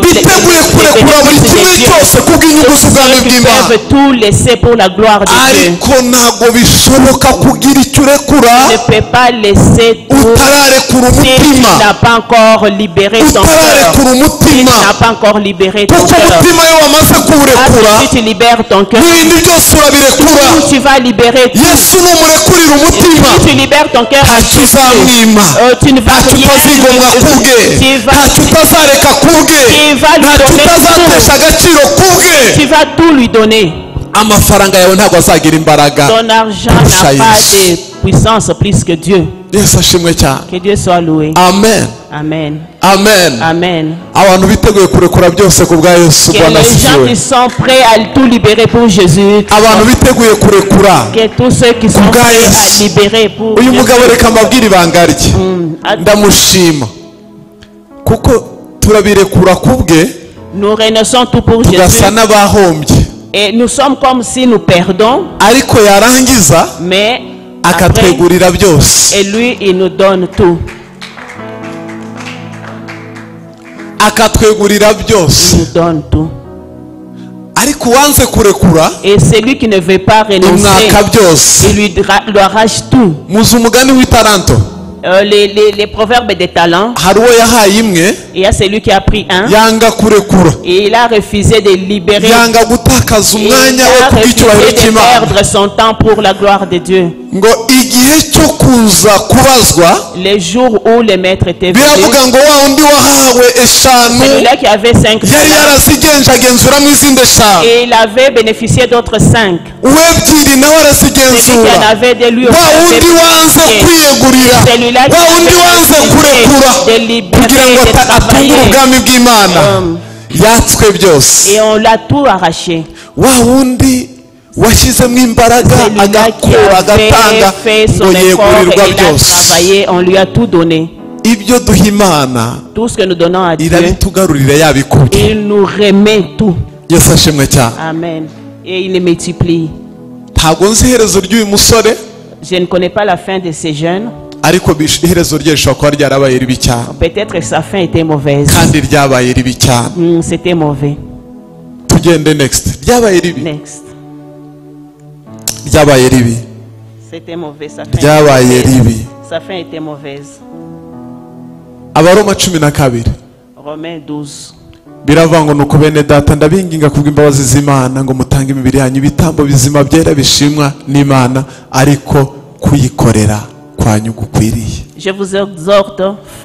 kurekura buri bénéfice kimwe de Dieu. cyose kubw'inyungu z'ubwami Ceux qui bw'Imana. peuvent tout laisser pour la gloire de Dieu. Ariko ntabwo bishoboka kugira icyo urekura Tu ne peux pas laisser tout utararekura si tu umutima. n'as pas encore libéré ton cœur. Utararekura Si tu umutima. n'as pas encore libéré ton Kuko cœur. umutima iyo wamaze Parce kuwurekura que si tu libères ton cœur, n'ibindi byose urabirekura. tout, tu vas libérer tout. Yesu numurekurira umutima Si tu libères ton cœur, ntacyo uzamwima, tu ne vas ntacyo rien. utazigomwa kubwe, Tu vas, ntacyo utazareka kubwe, tu vas lui ntacyo donner utazatesha tout. agaciro kubwe. Tu vas tout lui donner. Amafaranga yawe ntabwo azagira imbaraga Ton argent n'a kurusha pas Yesu. de puissance plus que Dieu. Yesu ashimwe cyane. Que Dieu soit loué. Amen. Amen. Amen. Amen. Abantu biteguye kurekura byose ku bwa Yesu Que Bwana les gens asifiwe. qui sont prêts à tout libérer pour Jésus, Abantu biteguye kurekura que tous ceux qui sont Kubwa prêts Yesu. à libérer pour uyu Jésus. mugabo reka mbabwire ibanga rye. Ndamushima kuko turabirekura kubwe Nous renonçons tout pour Jésus tugasa n'abahombye, et nous sommes comme si nous perdons, ariko yarangiza mais après, akatwegurira byose, et lui il nous donne tout. akatwegurira byose. Il nous donne tout. Ariko uwanze kurekura Et celui qui ne veut pas renoncer, imwaka byose. il lui arrache tout. Muzi umugani w'itaranto. Les proverbes des talents, Hari uwo yahaye imwe il y a celui qui a pris un yanga kurekura, et il a refusé de libérer. yanga gutakaza Il umwanya we a kubw'icyubahiro refusé de cy'Imana. perdre son temps pour la gloire de Dieu. Ngo igihe cyo kuza kubazwa Les jours où le maître était venu, biravuga ngo wa undi wahawe eshanu celui-là qui avait 5 yari yarazigenje agenzuramo izindi eshanu, et il avait bénéficié d'autres 5. uw'ebyiri nawe Celui qui en arazigenzura, avait de lui wa aussi wundi avait wanze bénéficié. kwiyegurira, Celui-là qui wa wundi avait wanze refusé kurekura de libérer, kugira ngo de atungure travailler. ubwami bw'Imana yatswe byose. Et on l'a tout arraché. Wa wundi washyizemo imbaraga Celui-là qui agakura avait agatanga fait ngo son effort yegurirwa et il a byose. travaillé, on lui a tout donné. Ibyo duha Imana Tout ce que nous donnons à Dieu, irabitugarurira yabikubye. il nous remet tout. Yesu ashimwe cyane. Amen. Et il les multiplie. Ntabwo nzi iherezo ry'uyu musore, Je ne connais pas la fin de ces jeunes. ariko iherezo rye rishobora kuba ryarabaye ribi cyane. Peut-être que sa fin était mauvaise. Kandi ryabaye ribi cyane. C'était mauvais. Tugende next. Ryabaye ribi. Next. Ryabaye ribi. C'était mauvais. Sa fin était Ryabaye mauvaise. ribi. Sa fin était mauvaise. Abaroma 12. Romains 12. Biravuga ngo nuko bene data ndabinginga kubw'imbabazi z'Imana ngo mutange imibiri yanyu ibitambo bizima byera bishimwa n'Imana, ariko kuyikorera kwanyu gukwiriye. Je vous exhorte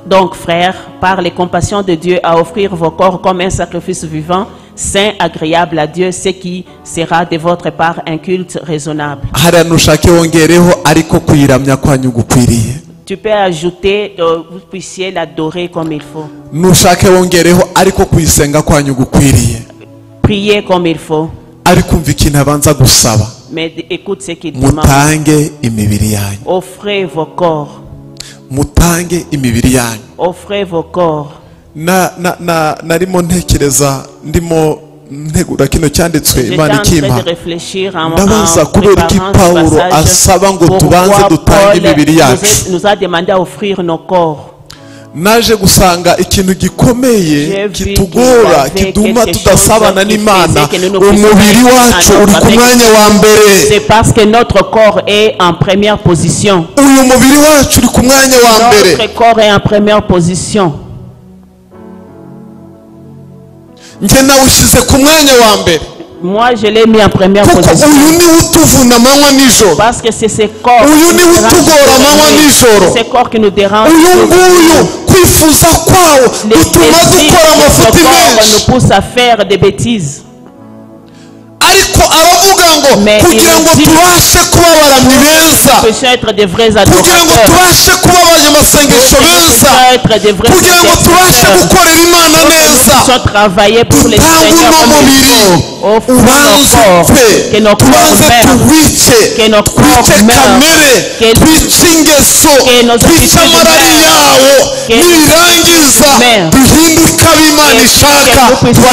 donc, frères, par les compassions de Dieu, à offrir vos corps comme un sacrifice vivant, saint, agréable à Dieu, ce qui sera de votre part un culte raisonnable. Hariya nushake wongereho ariko kuyiramya kwanyu gukwiriye. Tu peux ajouter, vous puissiez l'adorer comme il faut. Nushake wongereho ariko kuyisenga kwanyu gukwiriye. Prier comme il faut. Ariko umva ikintu abanza gusaba. Mais écoute ce qu'il demande. Mutange imibiri yanyu. Offrez vos corps. Mutange imibiri yanyu. Offrez vos corps. Na na na narimo ntekereza ndimo ntegura kino cyanditswe Imana ikimpa. Ndabaza kubera iki Paulo asaba ngo tubanze dutange imibiri yacu. Nous a demandé à offrir nos corps. Naje gusanga ikintu gikomeye kitugora kiduma tudasabana n'Imana, umubiri wacu uri ku mwanya wa mbere. C'est parce que notre corps est en première position. Uyu mubiri wacu uri ku mwanya wa mbere. Notre corps est en première position. Njye nawushyize ku mwanya wa mbere. Moi, je l'ai mis en première position. Parce que c'est ce corps qui, ce corps qui nous dérange. Les désirs de ce corps nous poussent à faire des bêtises. Mais il nous dit que nous puissions être des vrais adorateurs, que nous puissions être des vrais intercesseurs, que nous puissions travailler pour les Seigneurs comme il faut. Offrons nos corps, que nos corps meurent, que nos corps meurent, que nos habitudes meurent, que nos meurent, que nous puissions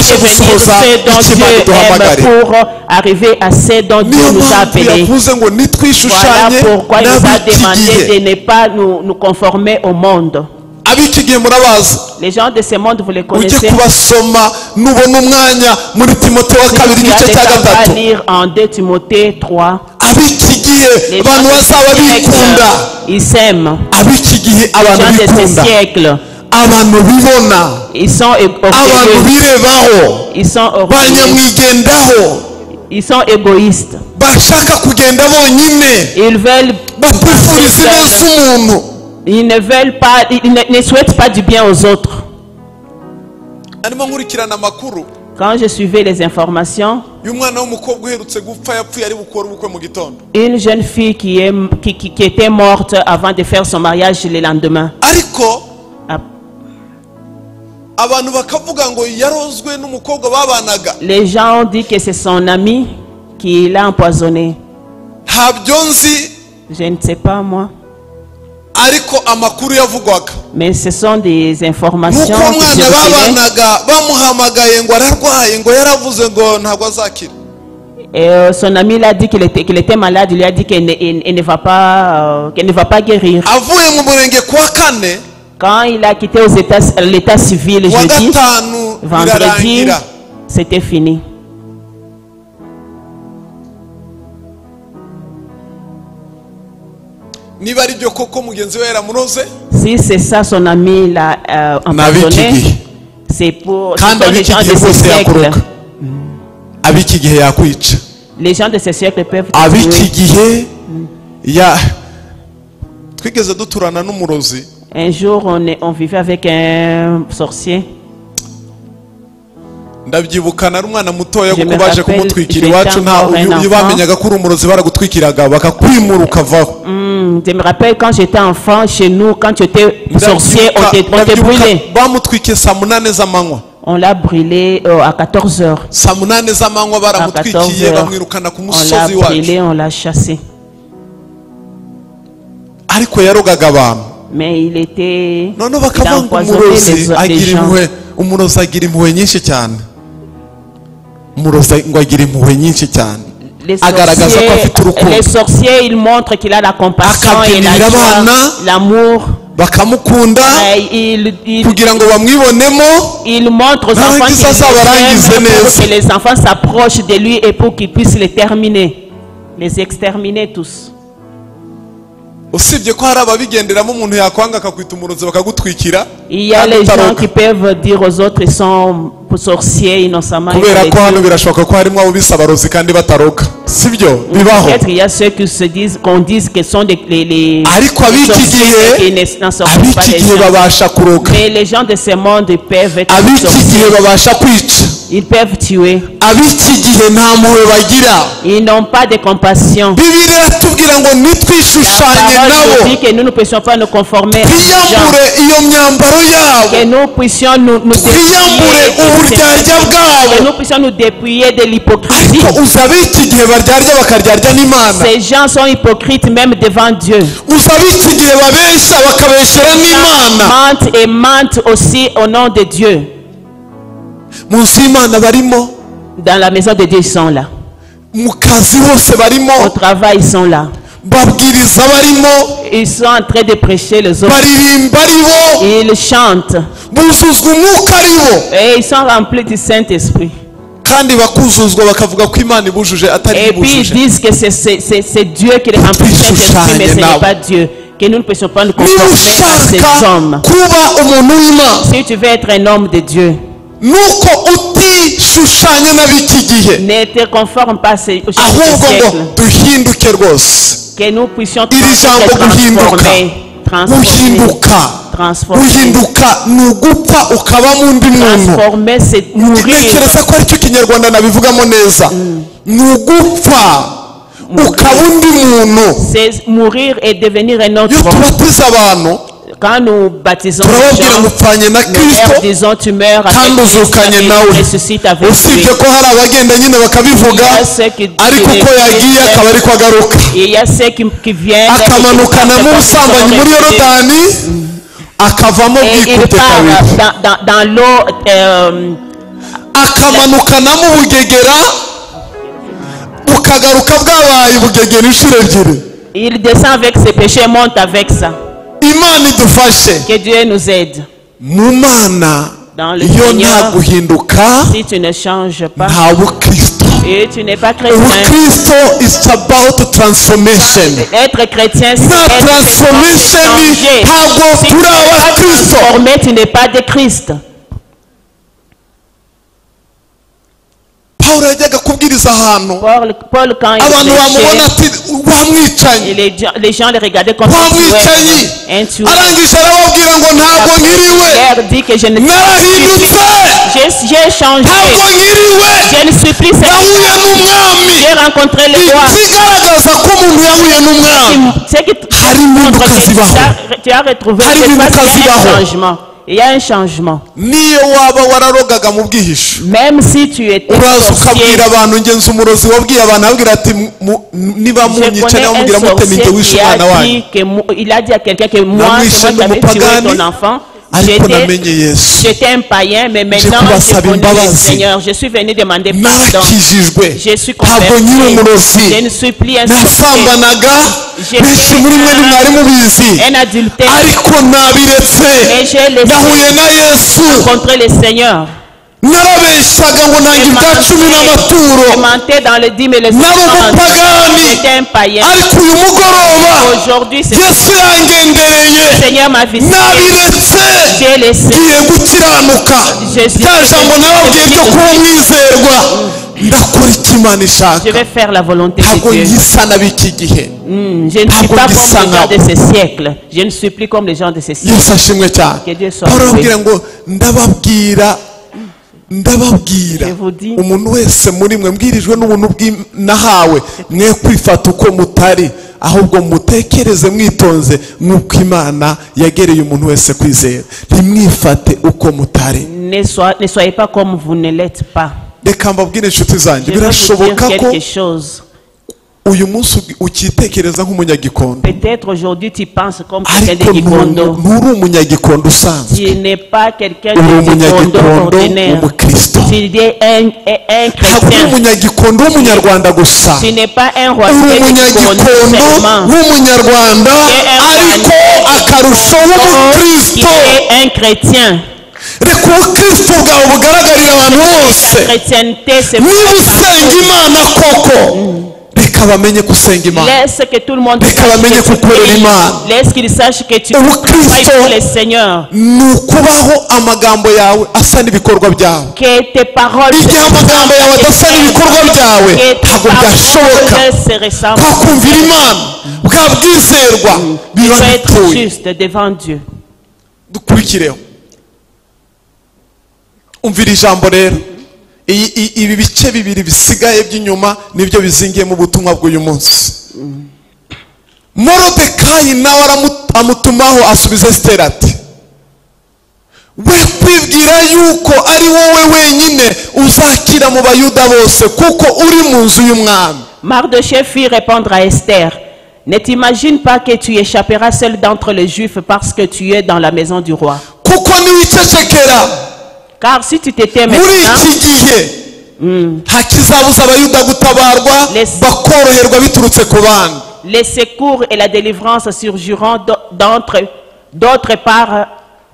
devenir ce dont Dieu aime pour arriver à ce dont Dieu nous a appelés. Voilà pourquoi il nous a demandé de ne pas nous conformer au monde. Les gens de ce monde, vous les connaissez. Si tu as le temps à lire en 2 Timothée 3, les gens de ce siècle, ils s'aiment. Les gens de ce siècle, ils sont orgueilleux. Ils sont orgueilleux. Ils sont égoïstes. Ils veulent, ils ne veulent pas, ils ne souhaitent pas du bien aux autres. Quand je suivais les informations, une jeune fille qui était morte avant de faire son mariage le lendemain. Les gens ont dit que c'est son ami qui l'a empoisonné. Je ne sais pas moi. Mais ce sont des informations qui circulaient. Et son ami l'a dit qu'il était malade, il lui a dit qu'il ne va pas, qu'il ne va pas guérir. Quand il a quitté l'état civil jeudi, vendredi, c'était fini. Si c'est ça, son ami l'a empoisonné, c'est pour les gens de ce siècle. Les gens de ce siècle peuvent tuer. Un jour, on vivait avec un sorcier. Je me rappelle, j'étais encore un enfant. Je me rappelle quand j'étais enfant, chez nous, quand tu étais sorcier, on te brûlait. On l'a brûlé à 14 h. À 14 h, on l'a brûlé, on l'a chassé. Mais il était, il a empoisonné les gens. Les sorciers, ils montrent qu'il a la compassion et la joie, l'amour. Il montre aux enfants qu'il les aime pour que les enfants s'approchent de lui et pour qu'ils puissent les terminer, les exterminer tous. Il y a les gens qui peuvent dire aux autres ils sont sorciers innocemment. Peut-être il y a ceux qui se disent qu'on dise que sont les sorciers qui n'en sortent pas les gens. Mais les gens de ce monde peuvent être sorciers. Ils peuvent tuer. Ab'iki gihe nta mpuhwe bagira. Ils n'ont pas de compassion. Bibiliya iratubwira ngo La nitwishushanye parole nabo nous dit que nous ne puissions pas nous conformer à ces gens. twiyambure iyo myambaro yabo Que nous puissions nous twiyambure dépouiller, uburyarya bwabo que nous puissions nous dépouiller de l'hypocrisie. Ariko uzi ab'iki gihe baryarya bakaryarya n'Imana. Ces gens sont hypocrites même devant Dieu. Uzi ab'iki gihe babeshya bakabeshyera n'Imana. Mentent et mentent aussi au nom de Dieu. Mu nzu y'Imana barimo. Dans la maison de Dieu, ils sont là. Mu kazi hose barimo. Au travail, ils sont là. Babwiriza barimo. Ils sont en train de prêcher les autres. Baririmba aribo. Ils chantent. Buzuzwa umwuka aribo. Et ils sont remplis du Saint-Esprit. Kandi bakuzuzwa bakavuga ko Imana ibujuje atari Et puis ils ibujuje. disent que c'est Dieu qui les remplit du Saint-Esprit, mais ce n'est pas Dieu. Que nous ne puissions pas nous Niba conformer à ces ushaka hommes. kuba umuntu w'Imana, Si tu veux être un homme de Dieu, nuko utishushanya n'ab'iki gihe, ne te conforme pas au ahubwo siècle. ngo duhinduke rwose. Que nous puissions Iri jambo être guhinduka, transformés, transformés, guhinduka, transformés. guhinduka ni ugupfa ukabamo undi muntu. Transformer, c'est mourir. Ntekereza ko aricyo Kinyarwanda nabivugamo neza. Ni ugupfa ukaba undi muntu. C'est mourir et devenir un autre Iyo homme. tubatiza abantu, Quand nous baptisons les turababwira gens, ngo upfanye na nous Kristo leur disons tu meurs avec kandi Christ uzukanye et nawe. tu ressuscites avec lui. Usibye ko hari abagenda nyine bakabivuga, Il y a ceux qui ariko uko yagiye akaba ariko agaruka, Il y a ceux qui viennent akamanukana mu busambanyi muri Yorodani, akavamo et il bwikubye part kabiri, dans l'eau, akamanukanamo ubugegera, bukagaruka bwabaye ubugegera inshuro ebyiri. il descend avec ses péchés, monte avec ça. Imana idufashe. Que Dieu nous aide. Mu Mana Dans le iyo Seigneur, nta guhinduka, si tu ne changes pas nta bukristo. et tu n'es pas chrétien, Ubukristo is about transformation. être chrétien, c'est Nta être transformation, changé. ntabwo Si tu turi n'es pas abakristo. transformé, tu n'es pas de Christ. Pawulo yajyaga kubwiriza ahantu, Paul, quand il abantu bamubona prêchait, ati wamwicanyi, et les gens le regardaient comme wamwicanyi, un tueur. arangije arababwira ngo ntabwo nkiriwe, Pierre dit que je ne suis narahindutse, j'ai changé, ntabwo nkiriwe, je ne suis plus cet nahuye n'umwami. J'ai rencontré le roi. Ikigaragaza ko umuntu yahuye n'umwami, C'est qui te hari montre impinduka que zibaho. tu as retrouvé Hari cette impinduka fois-ci, il y a un zibaho. changement. Il y a un changement. Niyo waba wararogaga mu bwihisho, Même si tu étais uraza sorcier, ukabwira abantu, ngenzi umurozi wabwiye abantu ababwira ati niba je munyica connais niba un mubwira mute sorcier ninjye wishe qui umwana a wanyu. dit que il a dit à quelqu'un que moi, Namwishe c'est moi qui avais tué n'umupagani, ton enfant. ariko J'étais namenye Yesu. j'étais un païen, mais maintenant je kubasaba connais le imbabazi. Seigneur. Je suis venu demander pardon. Narakijijwe, Je suis ntabwo converti. nkiri umurozi. Je ne suis plus un sorcier, Nasambanaga, benshi muri mwe ntimwari mubizi, un adultère. ariko nabiretse, Mais j'ai laissé nahuye na Yesu. rencontrer le Seigneur. Narabeshyaga ngo nanga ibya cumi n'amaturo, Je mentais dans le dîme et le nari umupagani, J'étais un païen. ariko uyu mugoroba Aujourd'hui, c'est Yesu yangendereye, le Seigneur m'a visité. nabiretse, J'ai laissé. ngiye gukiranuka. Rya jambo nababwiye ryo kuba umwizerwa, ndakora icyo Imana ishaka, Je vais faire la volonté ntabwo de Dieu. ngisa n'ab'iki gihe. Je ne suis Ntabwo pas comme ngisa les gens de nkabo. ce siècle. Je ne suis plus comme les gens de ce siècle. Yesu ashimwe cyane. Que Dieu soit Pawulo loué. arababwira ngo ndababwira, ndababwira Je vous dis. umuntu wese muri mwe mbwirijwe n'ubuntu nahawe, mwe kwifata uko mutari, ahubwo mutekereze mwitonze nk'uko Imana yagereye umuntu wese kwizera. Ntimwifate uko mutari. Ne soyez pas comme vous ne l'êtes pas. Reka mbabwire inshuti zanjye, Je vais vous dire birashoboka ko quelque chose. uyu munsi ukitekereza nk'umunyagikondo, Peut-être aujourd'hui tu penses comme quelqu'un ariko de Gikondo. nturi umunyagikondo usanzwe, Tu n'es pas quelqu'un uri de Gikondo umunyagikondo ordinaire. w'umukristo. Tu es un Ntabwo uri chrétien. umunyagikondo w'umunyarwanda gusa, Tu n'es pas un roi uri de Gikondo umunyagikondo seulement. w'umunyarwanda, ariko akarusho Qui w'umukristo. est un chrétien. Reka ubukristo bwawe bugaragarire abantu bose. La chrétienté, c'est Niba usenga Imana koko, reka bamenye ko usenga Imana. Laisse que tout le monde Reka sache bamenye que tu ko ukorera pries. Imana. Laisse qu'il sache que tu Ubukristo travailles pour le Seigneur. ni ukubaho amagambo yawe asa n'ibikorwa byawe. Que tes paroles se Igihe amagambo yawe adasa n'ibikorwa byawe, Que tes ntabwo byashoboka. paroles se ressemblent. Kwa kumvira Imana bwa bwizerwa Tu biba dois être bipfuye. juste devant Dieu. Dukurikireho, umvira ijambo rero. Ibi bice bibiri bisigaye by'inyuma nibyo bizingiye mu butumwa bw'uyu munsi. Morodekayi nawe amutumaho asubiza Esiteri ati we kwibwira yuko ari wowe wenyine uzakira mu Bayuda bose kuko uri mu nzu y'umwami. Mardochée fit répondre à Esther: ne t'imagine pas que tu échapperas seul d'entre les Juifs parce que tu es dans la maison du roi. Kuko niwicecekera, car si tu t'étais muri maintenant, iki gihe hakizabuza Abayuda gutabarwa bakoroherwa biturutse ku bandi. Les secours et la délivrance surgiront d'autre part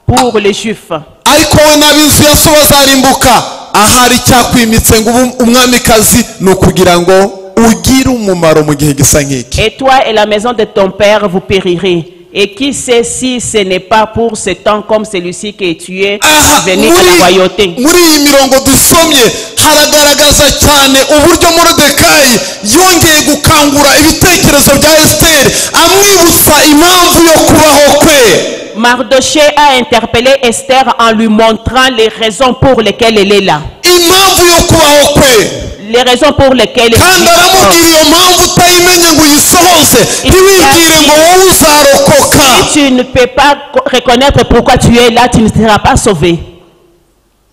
pour les Juifs. Ariko we n'ab'inzu ya so bazarimbuka. Ahari icyakwimitse ngo ube umwamikazi ni ukugira ngo ugire umumaro mu gihe gisa nk'iki. Et toi et la maison de ton père vous périrez. Et qui sait si ce n'est pas pour ce temps comme celui-ci que tu es Aha, venu à la royauté. Muri iyi mirongo dusomye haragaragaza cyane uburyo Morodekayi yongeye gukangura ibitekerezo bya Esiteri amwibutsa impamvu yo kubaho kwe. Mardochée a interpellé Esther en lui montrant les raisons pour lesquelles elle est là. Impamvu yo kubaho kwe. Les raisons pour lesquelles elle Kandi est là. aramubwira iyo mpamvu utayimenye ngo uyisohoze ntiwibwire ngo wowe uzarokoka. Si tu ne peux pas reconnaître pourquoi tu es là, tu ne seras pas sauvé.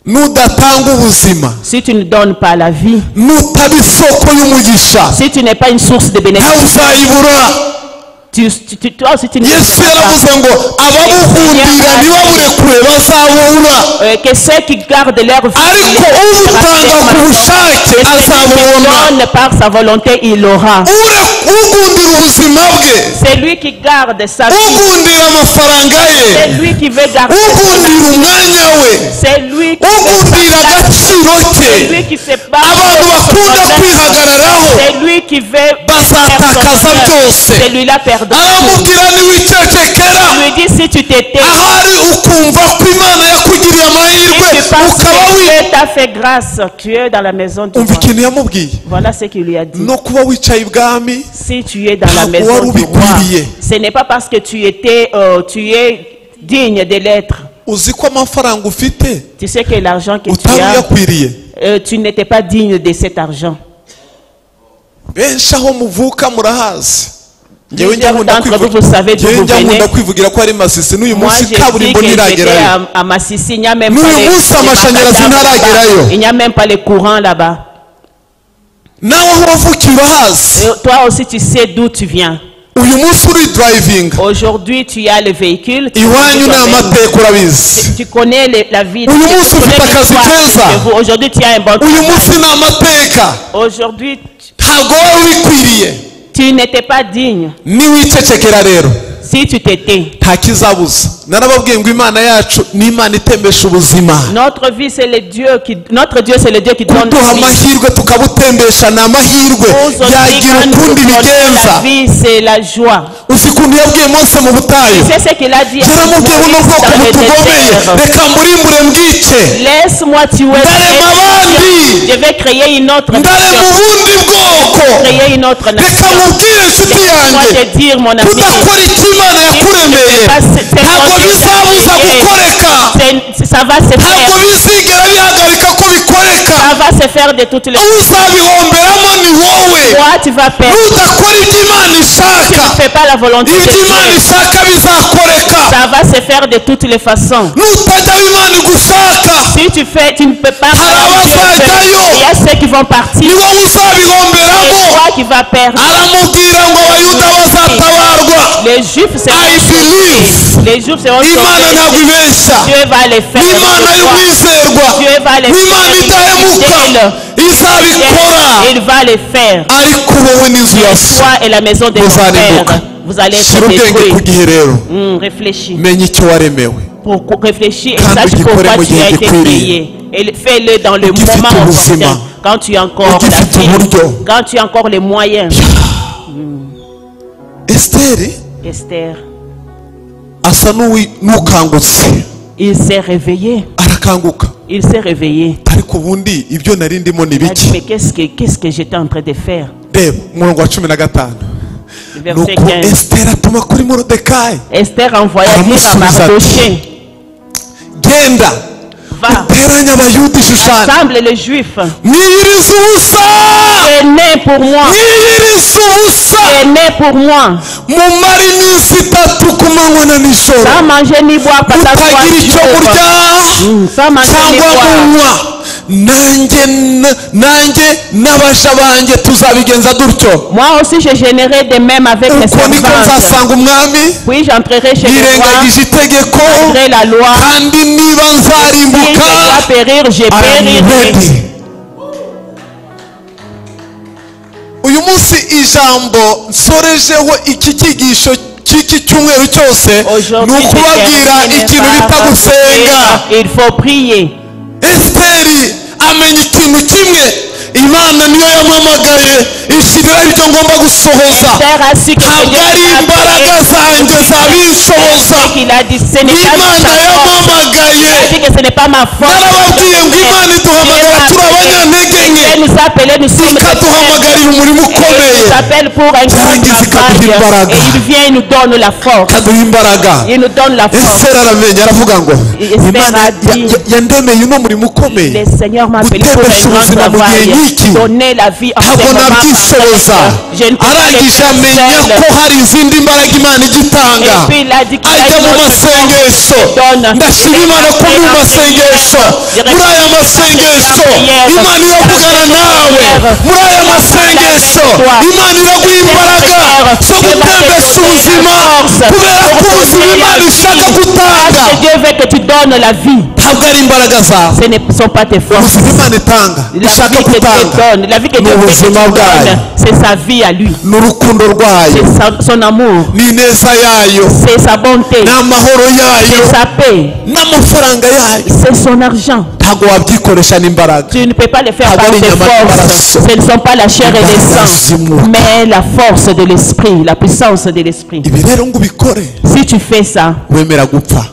Nudatanga ubuzima, Si tu ne donnes pas la vie, nutaba isoko y'umugisha, si tu n'es pas une source de nawe bénédiction, uzayibura. toi aussi tu ne Yesu seras pas. yaravuze ngo ababuhundira ntibaburekure bazabura, Que ceux qui gardent leur vie, ariko ubutanga ku bushake et celui qui azabubona. donne par sa volonté, il l'aura. Ugundira ubuzima bwe, C'est lui qui garde sa vie. ugundira amafaranga ye, C'est lui qui veut garder son ugundira umwanya we, C'est lui qui veut ugundira sa place. agaciro ke, C'est lui qui se bat. abantu bakunda kwihagararaho C'est lui qui veut bazatakaza faire son honneur. byose. Celui-là perdra tout. Aramubwira niwicecekera, Il lui dit si tu t'étais, ahari ukumva ko Imana yakugiriye amahirwe si tu penses ukaba que wi Dieu t'a fait grâce, tu es dans la maison du umva roi. ikintu yamubwiye. Voilà ce qu'il lui a dit. No kuba wicaye ibwami, Si tu es dans la ntabwo maison wari du roi, ubikwiriye. ce n'est pas parce que tu étais, tu es digne de l'être. Uzi ko amafaranga ufite Tu sais que l'argent que tu utari as, uyakwiriye. tu n'étais pas digne de cet argent. Benshi aho muvuka murahazi. Njyewe njya Plusieurs nkunda d'entre vous, kwivugira, vous savez d'où njyewe vous njya venez. nkunda kwivugira ko ari Masisi n'uyu Moi, munsi j'ai dit kaburimbo que j'étais ntiragerayo. à Masisi, il n'y a même pas N'uyu les, munsi les amashanyarazi macadam ntaragerayo. là-bas. Il n'y a même pas les courants là-bas. Nawe aho wavukiye urahazi. Et toi aussi, tu sais d'où tu viens. Uyu munsi uri driving, Aujourd'hui, tu as le véhicule. Tu, iwanyu ni amateka urabizi. tu connais la vie. Uyu Tu munsi connais ufite akazi l'histoire de keza. chez vous. Aujourd'hui, tu as un bon Uyu travail. munsi ni amateka, Aujourd'hui, ntabwo wari ubikwiriye. tu n'étais pas digne. Niwicecekera rero Si tu t'étais. nta kizabuza. Narababwiye ngo Imana yacu ni Imana itembesha ubuzima. Notre vie, c'est le Dieu qui, notre Dieu, c'est le Dieu qui donne Kuduha la vie. amahirwe tukabutembesha ni amahirwe, Aujourd'hui, yagira quand nous ukundi donnons bigenza. la vie, c'est la joie. Uzi ukuntu yabwiye Mose mu butayu, C'est ce qu'il a dit à yaramubwiye buno Moïse bwoko dans le butugomeye, désert. reka mburimbure mbwice, Laisse-moi tuer. ndarema abandi, Je vais créer une autre ndarema nation. ubundi bwoko, Créer une autre reka nation. mubwire inshuti Laisse-moi yanjye, te dire, mon ami, kudakora icyo Imana yakuremeye ntabwo bizabuza gukoreka, ça va se ntabwo faire. bizigera bihagarika ko bikoreka. Ça va se faire de toutes les Uzabihomberamo ni wowe. Toi, tu vas perdre. Nudakora ibyo Imana Tu ishaka, ne fais pas la volonté de ibyo Imana Dieu. ishaka bizakoreka. Ça va se faire de toutes les façons. Nutajya aho Imana igushaka, Si tu fais, tu ne peux pas. Hari abazajyayo. Il y a ceux qui vont partir. ni wowe Et uzabihomberamo. toi qui vas perdre. Aramubwira ngo Abayuda bazatabarwa. Les Juifs seront I believe. sauvés. Les Juifs seront Imana sauvés. ntabwo ibeshya, Dieu va les faire. ni Imana y'umwizerwa, Dieu va les ni Imana faire. idahemuka, izabikora. Il va les faire. Ariko wowe n'inzu ya so Toi et la maison de ton muzarimbuka. père, vous allez être Shyira ubwenge ku détruits. gihe rero, Réfléchis. menya icyo waremewe. Pour réfléchir et Kandi sache ugikore pourquoi mu tu gihe as été gikwiriye. créé. Et fais-le dans le Ugifite moment ubuzima. opportun. Quand tu as encore la Ugifite vie. uburyo. Quand tu as encore les moyens. Esiteri Esther, asa n'ukangutse. il s'est réveillé. Arakanguka. Il s'est réveillé. Ariko ubundi ibyo nari ndimo ni Il a dit, biki? mais qu'est-ce que j'étais en train de faire? Reba umurongo wa 15. Verset Nuko 15. Esiteri atuma kuri Morodekayi, Esther envoya dire à aramusubiza ati, Mardochée, genda Va, Uteranye abayuda i Shushani, rassemble les Juifs. Mwiyirize ubusa, Venez pour moi. Mwiyirize ubusa, Venez pour moi. Mumare iminsi 3 ku manywa na nijoro, Sans manger ni boire pendant 3 mutagira icyo jours. murya Sans manger ni cyangwa boire. munywa. Nanjye n'abaja banjye tuzabigenza dutyo. Moi aussi je jeûnerai de même avec mes Uko niko servantes. nzasanga umwami, Puis j'entrerai chez le roi, nirengagije itegeko, malgré la loi. Kandi niba Si nzarimbuka, je dois périr, je I am périrai. ready. Uyu munsi ijambo nsorejeho iki cyigisho cy'iki cyumweru cyose ni Aujourd'hui, je ukubabwira termine ikintu par bita gusenga. Il faut prier. Esiteri amenya ikintu kimwe, Imana niyo yampamagaye ishyiriraho ibyo ngomba gusohoza. Esther a su que Ntabwo Dieu ari l'a imbaraga appelé. zanjye zabinshoboza. Qu'il a dit, ce n'est pas Imana sa force. yampamagaye. Il a dit que ce n'est pas ma force. Narababwiye ngo Imana iduhamagara turi abanyantege nke, Elle nous a appelés, nous sommes des ikaduhamagarira umurimo Et il ukomeye, nous appelle pour un grand Yarangiza travail. ikaduha imbaraga. Et il vient, il nous donne la force. ikaduha imbaraga. Il nous donne la force. Esiteri aramenya, aravuga ngo Esther Imana a dit, yandemeye uno murimo ukomeye, Le Seigneur m'a appelé pour un gutembesha grand ubuzima mu gihe travail. nk'iki, Donner la vie en ce ntabwo moment. nabyishoboza. Je ne peux pas le Arangije faire amenya seul. ko hari izindi mbaraga Imana ijya itanga, Et puis il a dit qu'il y a ajya une mu autre masengesho. force qui donne. Ndashima Imana ko muri mu masengesho, muri aya masengesho Imana iravugana nawe, muri aya masengesho Imana iraguha imbaraga zo gutembesha ubuzima, kubera ko ubuzima Imana ishaka gutanga Parce que Dieu veut que tu donnes la vie. ntabwo ari imbaraga zawe. Ce ne sont pas tes forces. Ubuzima Imana itanga, La ishaka vie que Dieu gutanga, donne, la vie que ni Dieu veut que tu ubuzima bwayo, donnes, c'est sa vie à lui. ni urukundo rwayo, C'est son amour, ni ineza yayo, c'est sa bonté, ni amahoro yayo, c'est sa paix, n'amafaranga yayo. c'est son argent. Ntabwo wabyikoresha n'imbaraga. Tu ne peux pas le faire Ntabwo par ari tes inyama forces. n'amaraso. Ce ne sont pas la chair et le Imbaraga sang, z'umwuka. mais la force de l'esprit, la puissance de l'esprit. Ibi rero ngo ubikore, Si tu fais ça, wemera gupfa.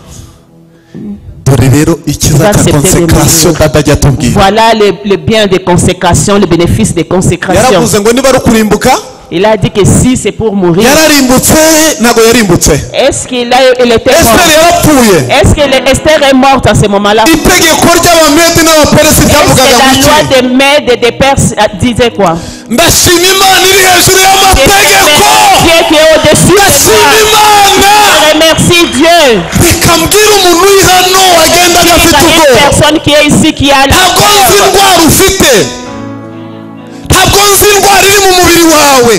Dore rero icyiza cya consécration data ajya atubwira. voilà le bien des consécrations, le bénéfice des consécrations. Yaravuze ngo niba ari ukurimbuka, Il a dit que si c'est pour mourir, yararimbutse, ntabwo yarimbutse. est-ce qu'il il était mort? Esiteri yarapfuye. Est-ce que Esther est morte à ce moment-là? Itegeko ry'Abamedi n'Abaperesi Est-ce que ryavugaga la ngo loi iki? des Mèdes et des Perses disait quoi? Ndashima Imana iri hejuru y'amategeko. Dieu qui est au-dessus de Ndashima toi. Imana. Je remercie Dieu. Reka mbwire umuntu uri hano wagendaga Il y afite a une ubwoba, personne qui est ici qui a la ntabwo nzi peur. indwara ufite, ntabwo nzi indwara iri mu mubiri wawe,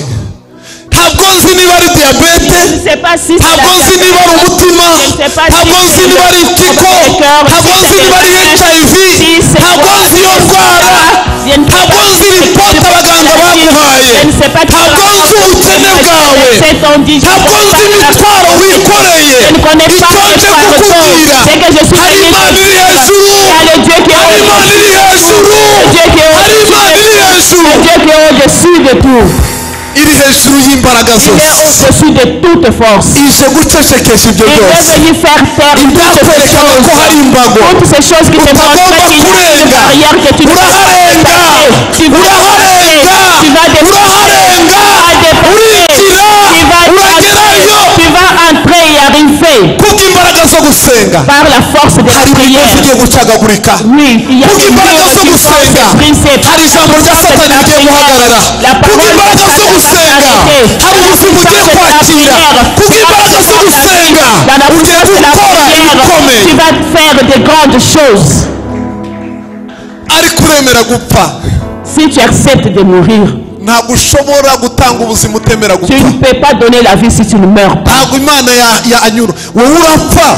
ntabwo nzi niba ari diyabete, Je ne sais pas si c'est la ntabwo nzi niba ari umutima, ntabwo nzi niba ari impyiko, ntabwo nzi niba ari HIV, ntabwo nzi iyo ndwara, ntabwo nzi ripoti abaganga baguhaye, ntabwo nzi ubukene bwawe, ntabwo nzi imitwaro wikoreye. Icyo nje kukubwira, hari Imana iri hejuru, hari Imana iri hejuru, hari Imana iri hejuru, Dieu qui est au-dessus de tout. iri hejuru y'imbaraga Il est zose, au-dessus de toute force. ije gucecekesha ibyo Il est byose venu faire taire toutes ces ibyakwerekaga ko choses. hari imbago Toutes ces choses qui te utagomba montrent qu'il y a une kurenga. barrière que tu ne peux pas Uraharenga, dépasser. Tu vas uraharenga, dépasser. Tu vas dépasser. uraharenga, urinjira, Tu vas uragerayo dépasser. Tu vas entrer et arriver kubw'imbaraga zo gusenga. par la force de la Hari imigozi prière. igiye gucagagurika Oui, il y a des kubw'imbaraga murs zo qui vont gusenga. se briser. Hari ijambo rya Satani rigiye guhagarara La parole kubw'imbaraga de zo Satan va gusenga. s'arrêter. Hari ubuzima ugiye La kwakira prière, kubw'imbaraga zo gusenga. Dans la Ugiye puissance de la gukora prière, ibikomeye, tu vas faire de grandes choses. ariko uremera gupfa. Si tu acceptes de mourir, Ntabwo ushobora gutanga ubuzima utemera tu gupfa. ne peux pas donner la vie si tu ne meurs pas. Ntabwo Imana yanyura wowe urapfa.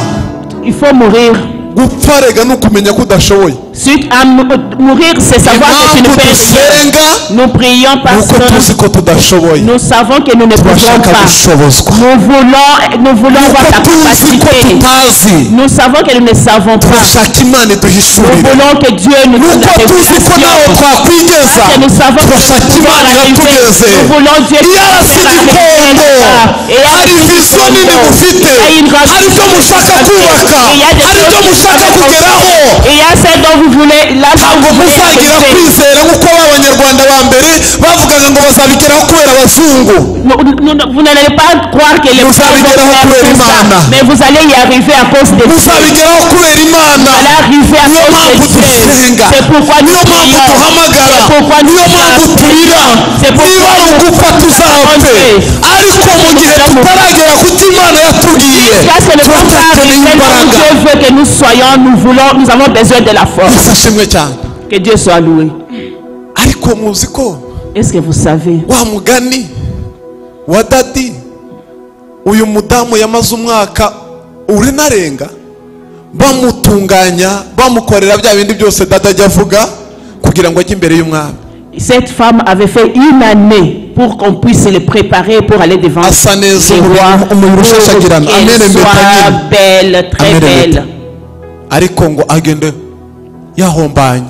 Il faut mourir. Gupfa rega ni ukumenya ko udashoboye. Si à mourir, c'est savoir que tu ne Impamvu peux rien. dusenga Nous prions parce ni uko tuzi que ko tudashoboye, nous savons que nous ne pouvons turashaka pas. gushobozwa. Nous voulons Nuko voir ta tuzi ko capacité. tutazi, Nous savons que nous ne savons pas. turashaka Imana Nous iduhishurire. voulons que Dieu nous donne Nuko la tuzi ko nawe révélation. twakwigeza, Parce que nous savons que turashaka nous pouvons Imana arriver. iratugeze. Nous voulons Dieu qui Iyo nous arasi fait arriver igikondo, quelque part. Et hari vision nini mufite, Il y a une grande hari ibyo mushaka kubaka, Il y a des hari ibyo choses mushaka qui kugeraho. Il y a ce dont vous voulez, là où Ntabwo vous voulez muzagira arriver. Kwizera nk'uko b'abanyarwanda ba mbere bavugaga ngo bazabigeraho kubera abazungu. Vous n'allez pas croire que les Vous gens allez vont dire faire kubera tout ça, Imana. mais vous allez y arriver à cause de Dieu. Muzabigeraho kubera Imana. Vous allez arriver à Niyo cause mpamvu de Dieu. dusenga, C'est pourquoi nous niyo mpamvu prions. duhamagara, C'est pourquoi nous niyo mpamvu turira. C'est pourquoi Niba ari nous ugupfa tuzapfe, ariko mu gihe tutaragera ku cyo Imana yatubwiye, Jusqu'à ce que le temps turacyakeneye arrive, là où imbaraga. Dieu veut que nous soyons, nous voulons, nous avons besoin de la force. Yesu ashimwe cyane. Que Dieu soit loué. Ariko muzi ko Est-ce que vous savez, wa mugani wa daddy, uyu mudamu yamaze umwaka urinarenga bamutunganya, bamukorera bya bindi byose dada ajya avuga kugira ngo ajye imbere y'umwami. Cette femme avait fait une année pour qu'on puisse le préparer pour aller devant Asa neza, le roi, umubiri pour ushashagirana, qu'elle amere soit impeta nyine. belle, très Amere belle. impeta. Ariko ngo agende yahombanye,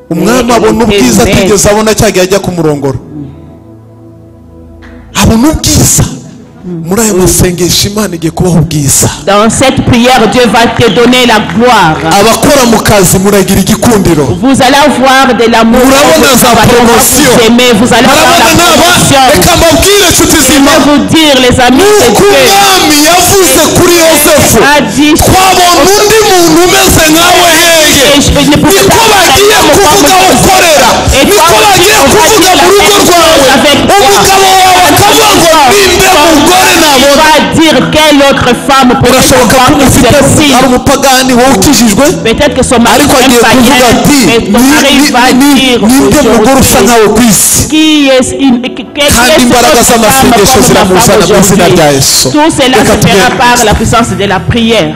umwami abona ubwiza atigeze abona cya gihe ajya kumurongora, abona ubwiza. Muri ayo masengesho Imana igiye kubaha ubwiza. Dans cette prière, Dieu va te donner la gloire. Abakora mu kazi muragira igikundiro. Vous allez avoir de l'amour. Murabona Vous za allez promotion. vous aimer. Vous allez avoir Murabona la n'aba promotion. reka mbabwire inshuti Je vais z'Imana, vous dire, les amis de nuko Dieu, umwami yavuze kuri Yosefu, a dit twabona undi muntu umeze nkawe hehe? Et je ne pouvais Niko pas bagiye kuvuga aho ukorera, Et niko toi aussi, bagiye on va kuvuga dire la mu rugo même chose rwawe, avec toi. umugabo wawe akavuga ngo ninde mugore Tu nabona? vas dire quelle autre femme pourrait Birashoboka avoir ko que ufite celle-ci. ari umupagani, wowe ukijijwe, Peut-être que son mari ariko est agiye un kuvuga païen, ati mais ton mari "Ni- va ni- dire ninde mugore usa aujourd'hui nkawe ku isi?" qui est une, quelle Kandi est imbaraga cette femme z'amasengesho comme ma femme ziramuzana mu izina aujourd'hui. rya Yesu. Tout cela Reka se fera tugende. par la puissance de la prière.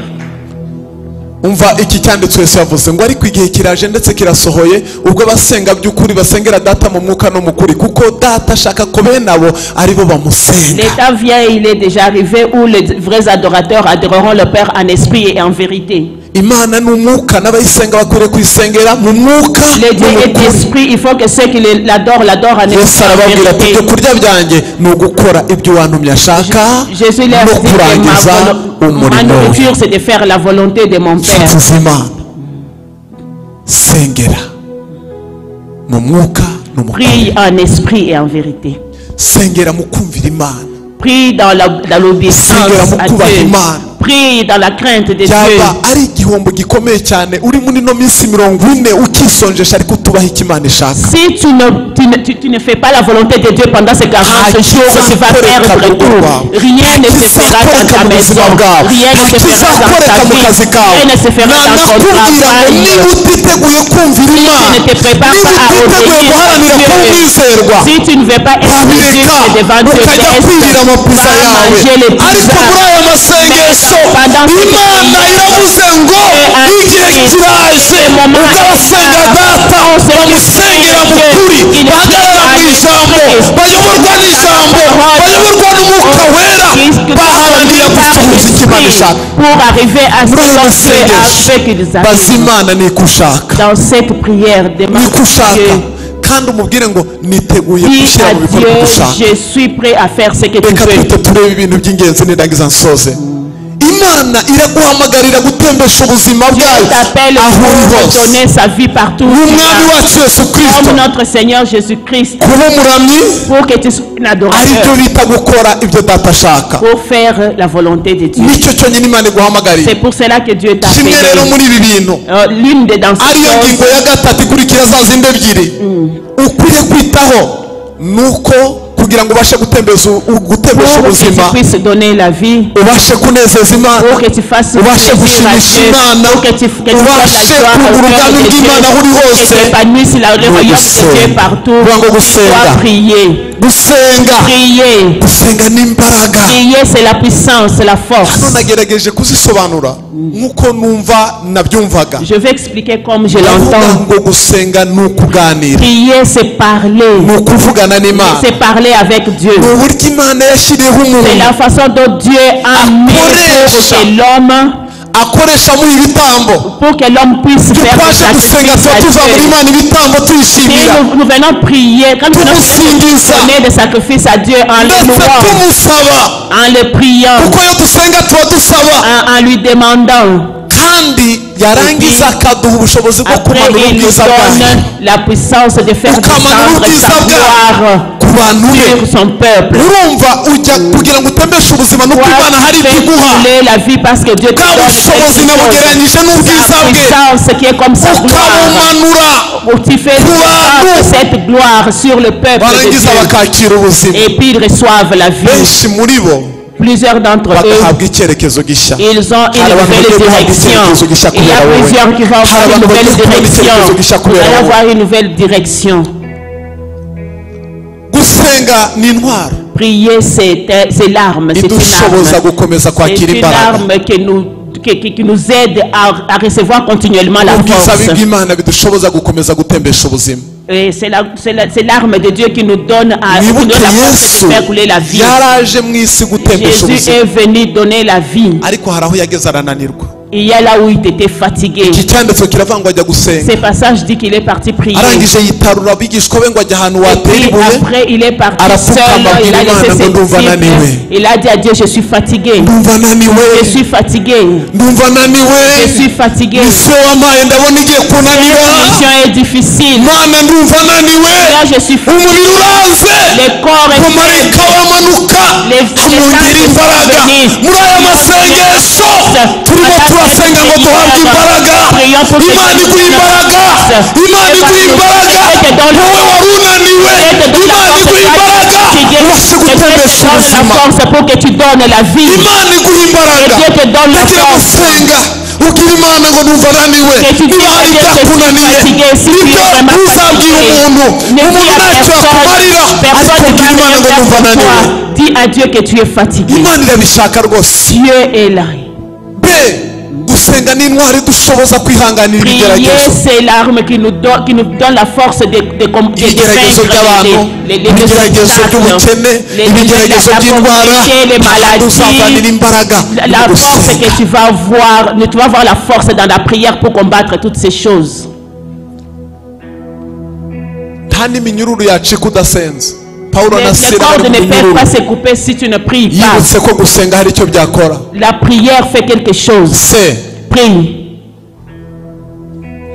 Umva iki cyanditswe, Yesu yavuze ngo ariko igihe kiraje ndetse kirasohoye ubwo abasenga by'ukuri basengera Data mu mwuka no mu kuri, kuko Data ashaka ko bene abo ari bo bamusenga. Le temps vient, il est déjà arrivé où les vrais adorateurs adoreront le Père en esprit et en vérité. Imana ni umwuka, n'abayisenga bakwiriye kuyisengera mu mwuka Le Dieu no mu est kuri. esprit, il faut que ceux qui l'adorent l'adorent en Yesu esprit et en arababwira ati vérité. ibyo kurya byanjye ni ugukora ibyo wantumye ashaka Jésus leur no dit que kurangiza ma umurimo we. nourriture, c'est de faire la volonté de mon Père. Nshuti z'Imana, sengera mu mwuka no mu kuri. Prie en esprit et en vérité. Sengera mu kumvira Imana. Prie dans l'obéissance Sengera mu à kubaha Dieu. Imana. Prie dans la crainte de Dieu. Byaba ari igihombo gikomeye cyane uri muri ino minsi 40 ukisonjesha ariko utubaha icyo Imana ishaka. Si tu ne fais pas la volonté de Dieu pendant ces 40 jours, tu vas Ntakizakoreka perdre mu rugo tout. rwawe. Rien ne se fera dans Ntakizakoreka ta mu maison. buzima bwawe. Rien ne se fera dans Ntakizakoreka ta mu vie. kazi kawe. Rien ne se fera dans ton Nanakubwira ngo travail. niba utiteguye kumvira Si tu Imana, ne te prépares niba pas à utiteguye obéir à guharanira kuba Dieu, umwizerwa, si tu ne veux pas être wabireka juste devant Dieu, ukajya laisse, kwirira amapiza va yawe. manger les Ariko pizzas. muri aya masengesho Pendant cette Imana prière, iravuze ngo igihe kiraje ubwo abasenga Data bamusengera mu kuri, bahagarara mu ijambo, bayoborwa n'ijambo, bayoborwa n'Umwuka Wera, baharanira gusohoza icyo Imana ishaka. Pour arriver à ce Muri aya que Dieu a masengesho fait qu'ils baza arrivent. Imana niko ushaka, Dans cette prière, demande niko à ushaka, Dieu. kandi umubwire ngo niteguye Dis gushyira à mu bikorwa Dieu, ibyo ushaka. je suis prêt à faire ce que tu Reka veux. twite turebe ibintu by'ingenzi nirangiza nsoze. Imana iraguhamagarira gutembesha ubuzima Dieu bwayo t'appelle aho uri pour hose donner sa vie partout où tu n'Umwami vas. wacu Yesu Kirisito. Comme notre Seigneur Jésus-Christ, Kuba umuramyi pour que tu sois un aribyo adorateur, bita gukora ibyo Data ashaka. pour faire la volonté de Dieu. Nicyo cyonyine Imana iguhamagariye. C'est pour cela que Dieu t'a Kimwe rero appelé. muri ibi bintu, L'une des dans ces ariyo choses, ngingo ya gatatu ikurikira za zindi ebyiri ukwiriye kwitaho, ni uko kugira ngo ubashe gutembeza gutembesha pour que tu ubuzima, puisses donner la vie, ubashe kunezeza Imana, pour que tu fasses ubashe plaisir à gushimisha Dieu, Imana, pour que tu donnes la ubashe joie au kugura cœur ubwami de Dieu, bw'Imana aho uri que hose, tu épanouisses le royaume de Dieu gusenga. partout. Kuvuga ngo Tu gusenga. dois prier, Gusenga, prier. gusenga n'imbaraga. Prier, c'est la puissance, c'est la Hano force. nagerageje kuzisobanura nk'uko numva nabyumvaga. Je vais expliquer comme je Ndavuga l'entends. ngo gusenga ni ukuganira, Prier, c'est parler. ni ukuvugana n'Imana, C'est parler avec Dieu. ni uburyo Imana yashyiriyeho C'est umuntu la façon dont Dieu a mis pour que l'homme, akoresha muri ibitambo. pour que l'homme puisse Iyo faire des twaje gusenga sacrifices tuba à tuzamura Dieu. Imana ibitambo Si tuyishimira, nous venons prier, quand nous venons tumusingiza, donner des sacrifices à Dieu en le ndetse louant, tumusaba, en le priant, kuko iyo dusenga tuba dusaba. en lui demandant. Kandi Kandi yarangiza akaduha ubushobozi bwo kumanura ubwiza bwayo, la puissance de faire descendre sa gloire ku bantu be, sur son peuple. Urumva ujya kugira ngo utembeshe ubuzima nuko Imana hari ibyo iguha. La vie parce que Dieu te bwa donne bushobozi nabugereranyije n'ubwiza sa bwe, puissance qui est comme sa gloire. Ukabumanura Tu fais descendre cette gloire sur le peuple de barangiza Dieu. Bakakira ubuzima. Et puis ils reçoivent la vie. Benshi muri bo Plusieurs d'entre eux, bagahabwa icyerekezo gishya. ils ont une Hari abantu nouvelle bagiye guhabwa direction. icyerekezo gishya Il y a kubera wowe. plusieurs qui vont Hari avoir une abantu nouvelle bagiye kubona direction. icyerekezo gishya Vous kubera allez wowe. avoir une nouvelle direction. Gusenga ni intwaro Prier, c'est l'arme. C'est une idushoboza arme. gukomeza C'est kwakira une imbaraga. arme qui nous aide à recevoir continuellement la Ubwiza force. bw'Imana bidushoboza gukomeza gutembesha ubuzima. Et c'est l'arme de Dieu qui nous donne, qui nous Mwibuke donne la force Yesu de faire couler la vie. yaraje mu isi gutembesha Jésus ubuzima, est venu donner la vie. ariko hari aho yageze arananirwa. Il y a là où il était fatigué. Iki cyanditswe kiravuga ngo ajya gusenga. Ce passage dit qu'il est parti prier. Arangije yitarura abigishwa be ngo ajya ahantu Et watera puis ibuye. après, il est parti Arapfukama seul. Il a abwira laissé Imana ses ngo ndumva disciples. naniwe. Il a dit à Dieu, je suis fatigué. Ndumva naniwe. Je suis fatigué. Ndumva naniwe. Je suis fatigué. Misiyo wampaye ndabona igiye kunanira. Cette mission est difficile. Mana ndumva naniwe. Là, je suis fatigué. Umubiri uranze. Le corps est Umumarayika wamanuka amwongera imbaraga. Muri aya masengesho turimo turasenga ngo duhabwe imbaraga. Imana iguha imbaraga. Imana iguha imbaraga. Wowe wari unaniwe, Imana iguha imbaraga ubashe gutembesha la ubuzima. force pour que tu donnes la vie. Imana iguha imbaraga. Ndagira gusenga ubwira Imana ngo numva naniwe. Niba hari ibyakunaniye, nibyo ntuzabwire umuntu. Ne Umuntu dis à ntacyo personne, yakumarira, ariko personne ne ubwira va Imana rien ngo faire numva pour naniwe. toi. Dis à Dieu que tu es fatigué. Imana irabishaka rwose. Dieu est là. B, gusenga ni intwaro idushoboza kwihanganira Prier, ibigeragezo. c'est l'arme qui nous donne la force de Ibigeragezo vaincre by'abantu, les ibigeragezo obstacles, by'ubukene, ibigeragezo la by'indwara, pauvreté, les ntabwo uzavanira maladies. imbaraga La mu force gusenga. que tu vas avoir, tu vas avoir la force dans la prière pour combattre toutes ces choses. Nta n'iminyururu yacika udasenze. Pawulo na Les Sila bari cordes mu ne peuvent minyururu, pas se couper si tu ne pries pas. yibutse ko gusenga hari icyo byakora. La prière fait quelque chose. C, Prie.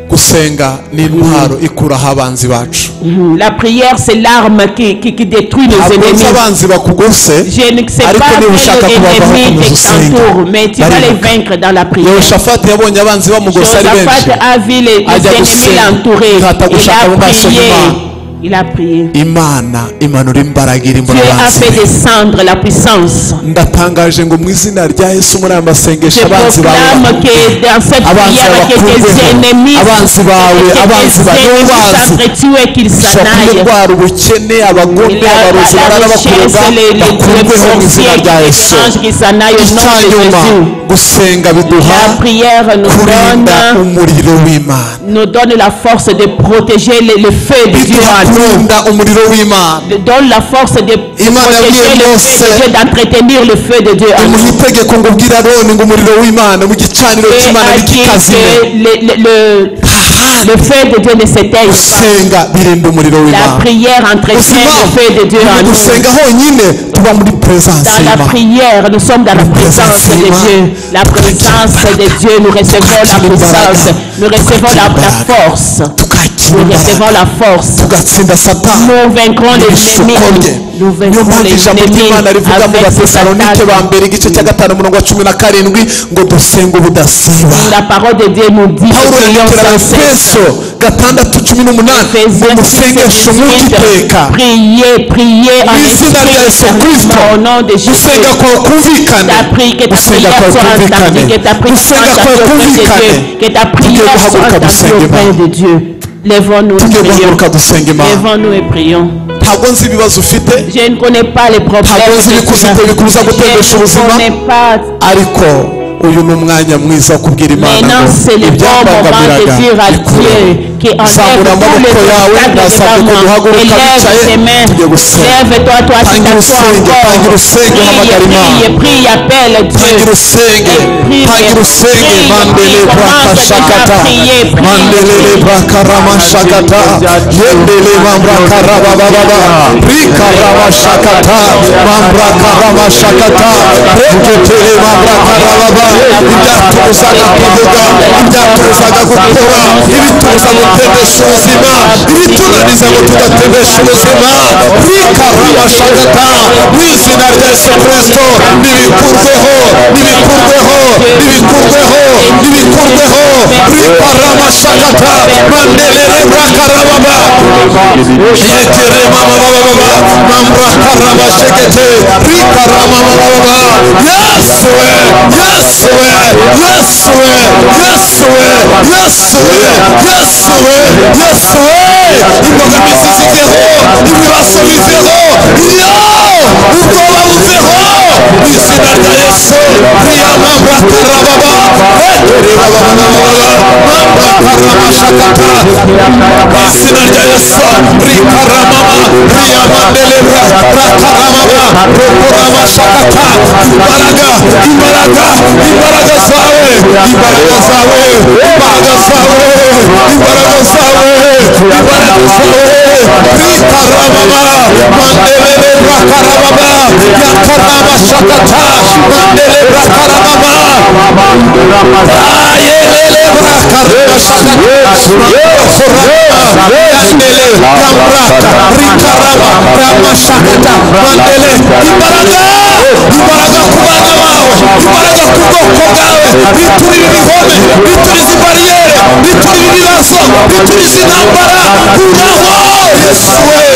gusenga ni intwaro ikuraho abanzi bacu. La prière, c'est l'arme qui détruit nos Ntabwo nzi ennemis. abanzi bakugose, Je ne sais ariko pas niba ushaka quel kubavaho ennemi komeza usenge. t'entoure, mais tu vas les Baribuka. vaincre dans la prière. Yehoshafati yabonye abanzi bamugose ari benshi, Josaphat a vu les ajya ennemis gusenga. l'entourer. Yihata Il gushaka a mu maso prié. y'Imana. Il a prié. Imana imanura imbaraga irimbura Dieu a abanzi fait be. descendre la puissance. Ndatangaje ngo mu izina rya Yesu muri aya masengesho Je abanzi bawe proclame que dans cette abanzi prière que tes bakurweho, ennemis, abanzi bawe, que abanzi tes bawe ennemis ubazi s'entretuent et qu'ils s'en ushobora aillent. indwara, ubukene, abagome, La, abarozi la, barara la bakuroga, richesse, les bakurweho mu izina sorciers rya qui Yesu. te dérangent, qui s'en aillent au nom de Icyanyuma, Jésus. gusenga biduha La prière nous kurinda donne, umuriro w'Imana. nous donne la force de protéger le feu de Dieu Biduha en nous. kurinda umuriro w'Imana. Nous donne la force de Imana protéger yabwiye le Mose, feu de Dieu, d'entretenir le feu de Dieu en imuha nous. itegeko ngo ubwire Aroni ngo umuriro w'Imana mu gicaniro Dieu cy'Imana a dit ntikikazime. que le feu de Dieu ne s'éteigne pas. Gusenga birinda umuriro La w'Imana. prière entretient le feu de Dieu en nous. Gusenga honyine tuba muri présence Dans la y'Imana. prière, nous sommes dans la présence de Dieu. La présence de Dieu, nous recevons la puissance, nous recevons la force. Tukakira Nous recevons imbaraga, la force. tugatsinda Satani Nous vaincrons les n'ibishuko ennemis. bye. Nous Niyo vaincrons mpamvu les ijambo ennemis ry'Imana rivuga mu avec ces Batesalonike ba attaques. mbere igice cya 5 umurongo wa 17 ngo dusenge ubudasiba. La parole de Dieu nous dit Pawulo que prions yandikira sans cesse. Abefeso 6:18 ngo Ephésiens 6, musengeshe umwuka 18, iteka. priez, priez en Mu izina esprit rya Yesu Kristo, au nom de Jésus. gusenga kwawe kumvikane, Ta prière, que ta gusenga prière kwawe soit kumvikane, entendue, que ta prière soit gusenga kwawe entendue auprès de kumvikane. Dieu, que ta Tugiye prière soit guhaguruka entendue dusenga auprès Imana. de Dieu. Lèvons-nous et Tugiye prions. guhaguruka dusenga Imana. Lèvons-nous et prions. Ntabwo nzi ibibazo ufite, Je ne connais pas les problèmes ntabwo nzi que tu as. ibikuziteye bikubuza gutembesha Je ubuzima, ne connais pas. ariko uyu ni umwanya mwiza wo kubwira Imana Maintenant, ngo c'est le bon moment de ibyabangamiraga dire à bikureho. Dieu Ok, enlève Zamura tous les amaboko yawe, obstacles ndasabye devant ko moi. duhaguruka Élève bicaye, tes mains. tugiye gusenga. Lève-toi, toi, tu Tangira t'assois usenge, encore. tangira usenge, Prie, hamagara Imana. prie, prie, appelle Dieu. Tangira usenge, Prie, tangira usenge, prie, mandele prie, braka commence déjà à shakata, prier, prie, mandele prie. braka rama shakata, yendele mambraka raba baba baba, rika rama shakata, mambraka rama shakata, reketele mambraka raba baba, ibyatubuzaga kuvuga, ibyatubuzaga gukora, ibitubuza gutembesha ubuzima, ibitunaniza ngo tudatembesha ubuzima, rika rama shakata, mu izina rya Yesu Kristo, nibikurweho, nibikurweho, nibikurweho, nibikurweho, rika rama shakata, mandelele braka rababa, yetere mama baba baba, mambraka rama shekete, rika rama baba baba, Yesu we, Yesu we, Yesu we, Yesu we, Yesu we, Yesu we, Yesu we, imbogamizi ziveho, ibibazo biveho, iyo ubwoba buveho, mu izina rya Yesu, riya mambraka rababa, retere baba baba baba, mambraka rama shakata, mu izina rya Yesu, rikaramama, riyamandelebra, rakaramama, rokorama shakata, imbaraga, imbaraga, imbaraga zawe, imbaraga zawe, imbaraga zawe, imbaraga zawe, imbaraga zawe, rikaramama, mandelebra karababa, yakarama shakata, mandelebra karababa, ayelelebra karama shakata, yandele, yambraka, rikarama, ramashakata, mandele, imbaraga, imbaraga ku bana bawe, imbaraga ku bwoko bwawe, biturire ibihome, biturize ibariyeri, biturire ibibazo, biturize intambara, kuraho Yesu we,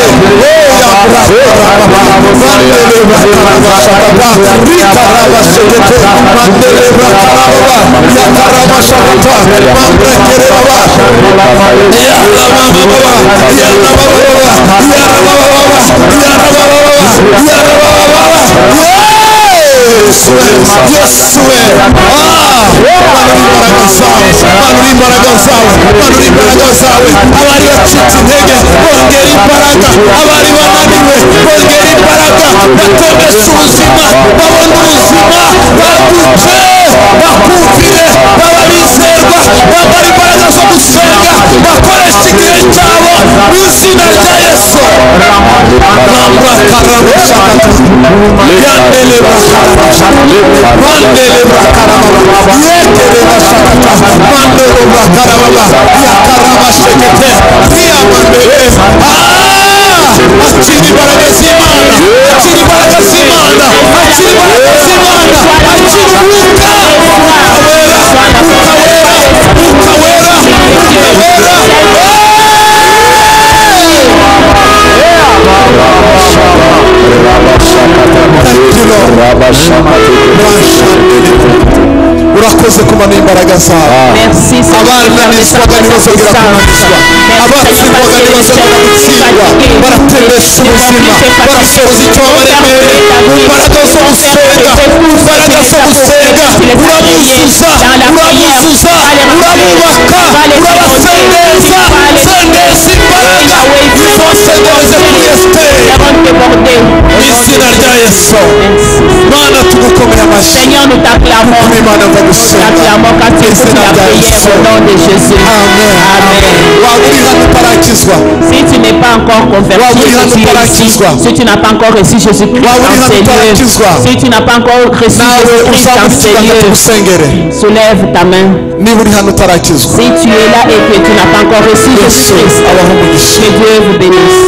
mandele bakarabashakata, rikarabashekete, mandele bakarababa, yakarabashakata, mambrekerebaba, abari bacitse intege bongera imbaraga, abari bananiwe bongera imbaraga, batembesha ubuzima, babona ubuzima, baguce, bakumvire, baba bizerwa, bambara imbaraga zo gusenga, bakoresha igihe cyabo mu izina rya Yesu. Yandele bakarabashakata, mandele bakarababa, yetere bashakata, mandelo bakarababa, yakarabashekete, riya mandele. Akira imbaraga z'Imana, akira imbaraga z'Imana, akira imbaraga z'Imana, akira umwuka, umwuka wera, umwuka wera, umwuka wera, umwuka wera. Thank you, Lord. Urakoze kumanura imbaraga zawe. Merci Seigneur. Abananizwaga ntibazongera kunanizwa, abatsindwaga ntibazongera gutsindwa, baratembesha ubuzima, barasohoza icyo wabaremeye mu mbaraga zo gusenga, mu mbaraga zo gusenga, urabuzuza, urabuzuza, urabubaka, urabasendeza, sendeza imbaraga, izo wasendereze kuri Esiteri, mu izina rya Yesu. Mana tugukomeye amashyi. Seigneur, nous t'acclamons. Kuri Imana mva Nous gusenga. t'acclamons car tu écoutes la prière au nom de Jésus. Amen. Amen. Waba uri hano utarakizwa, Si tu n'es pas encore converti, si tu es ici, si tu n'as pas encore reçu Jésus-Christ en ces lieux, si tu n'as pas encore reçu nawe Jésus-Christ en uzamure ces ikiganza lieux, tugusengere. soulève ta main. Niba uri hano utarakizwa, Si tu es là et que tu n'as pas encore reçu Yesu Jésus-Christ, abahe umugisha. que Dieu vous bénisse.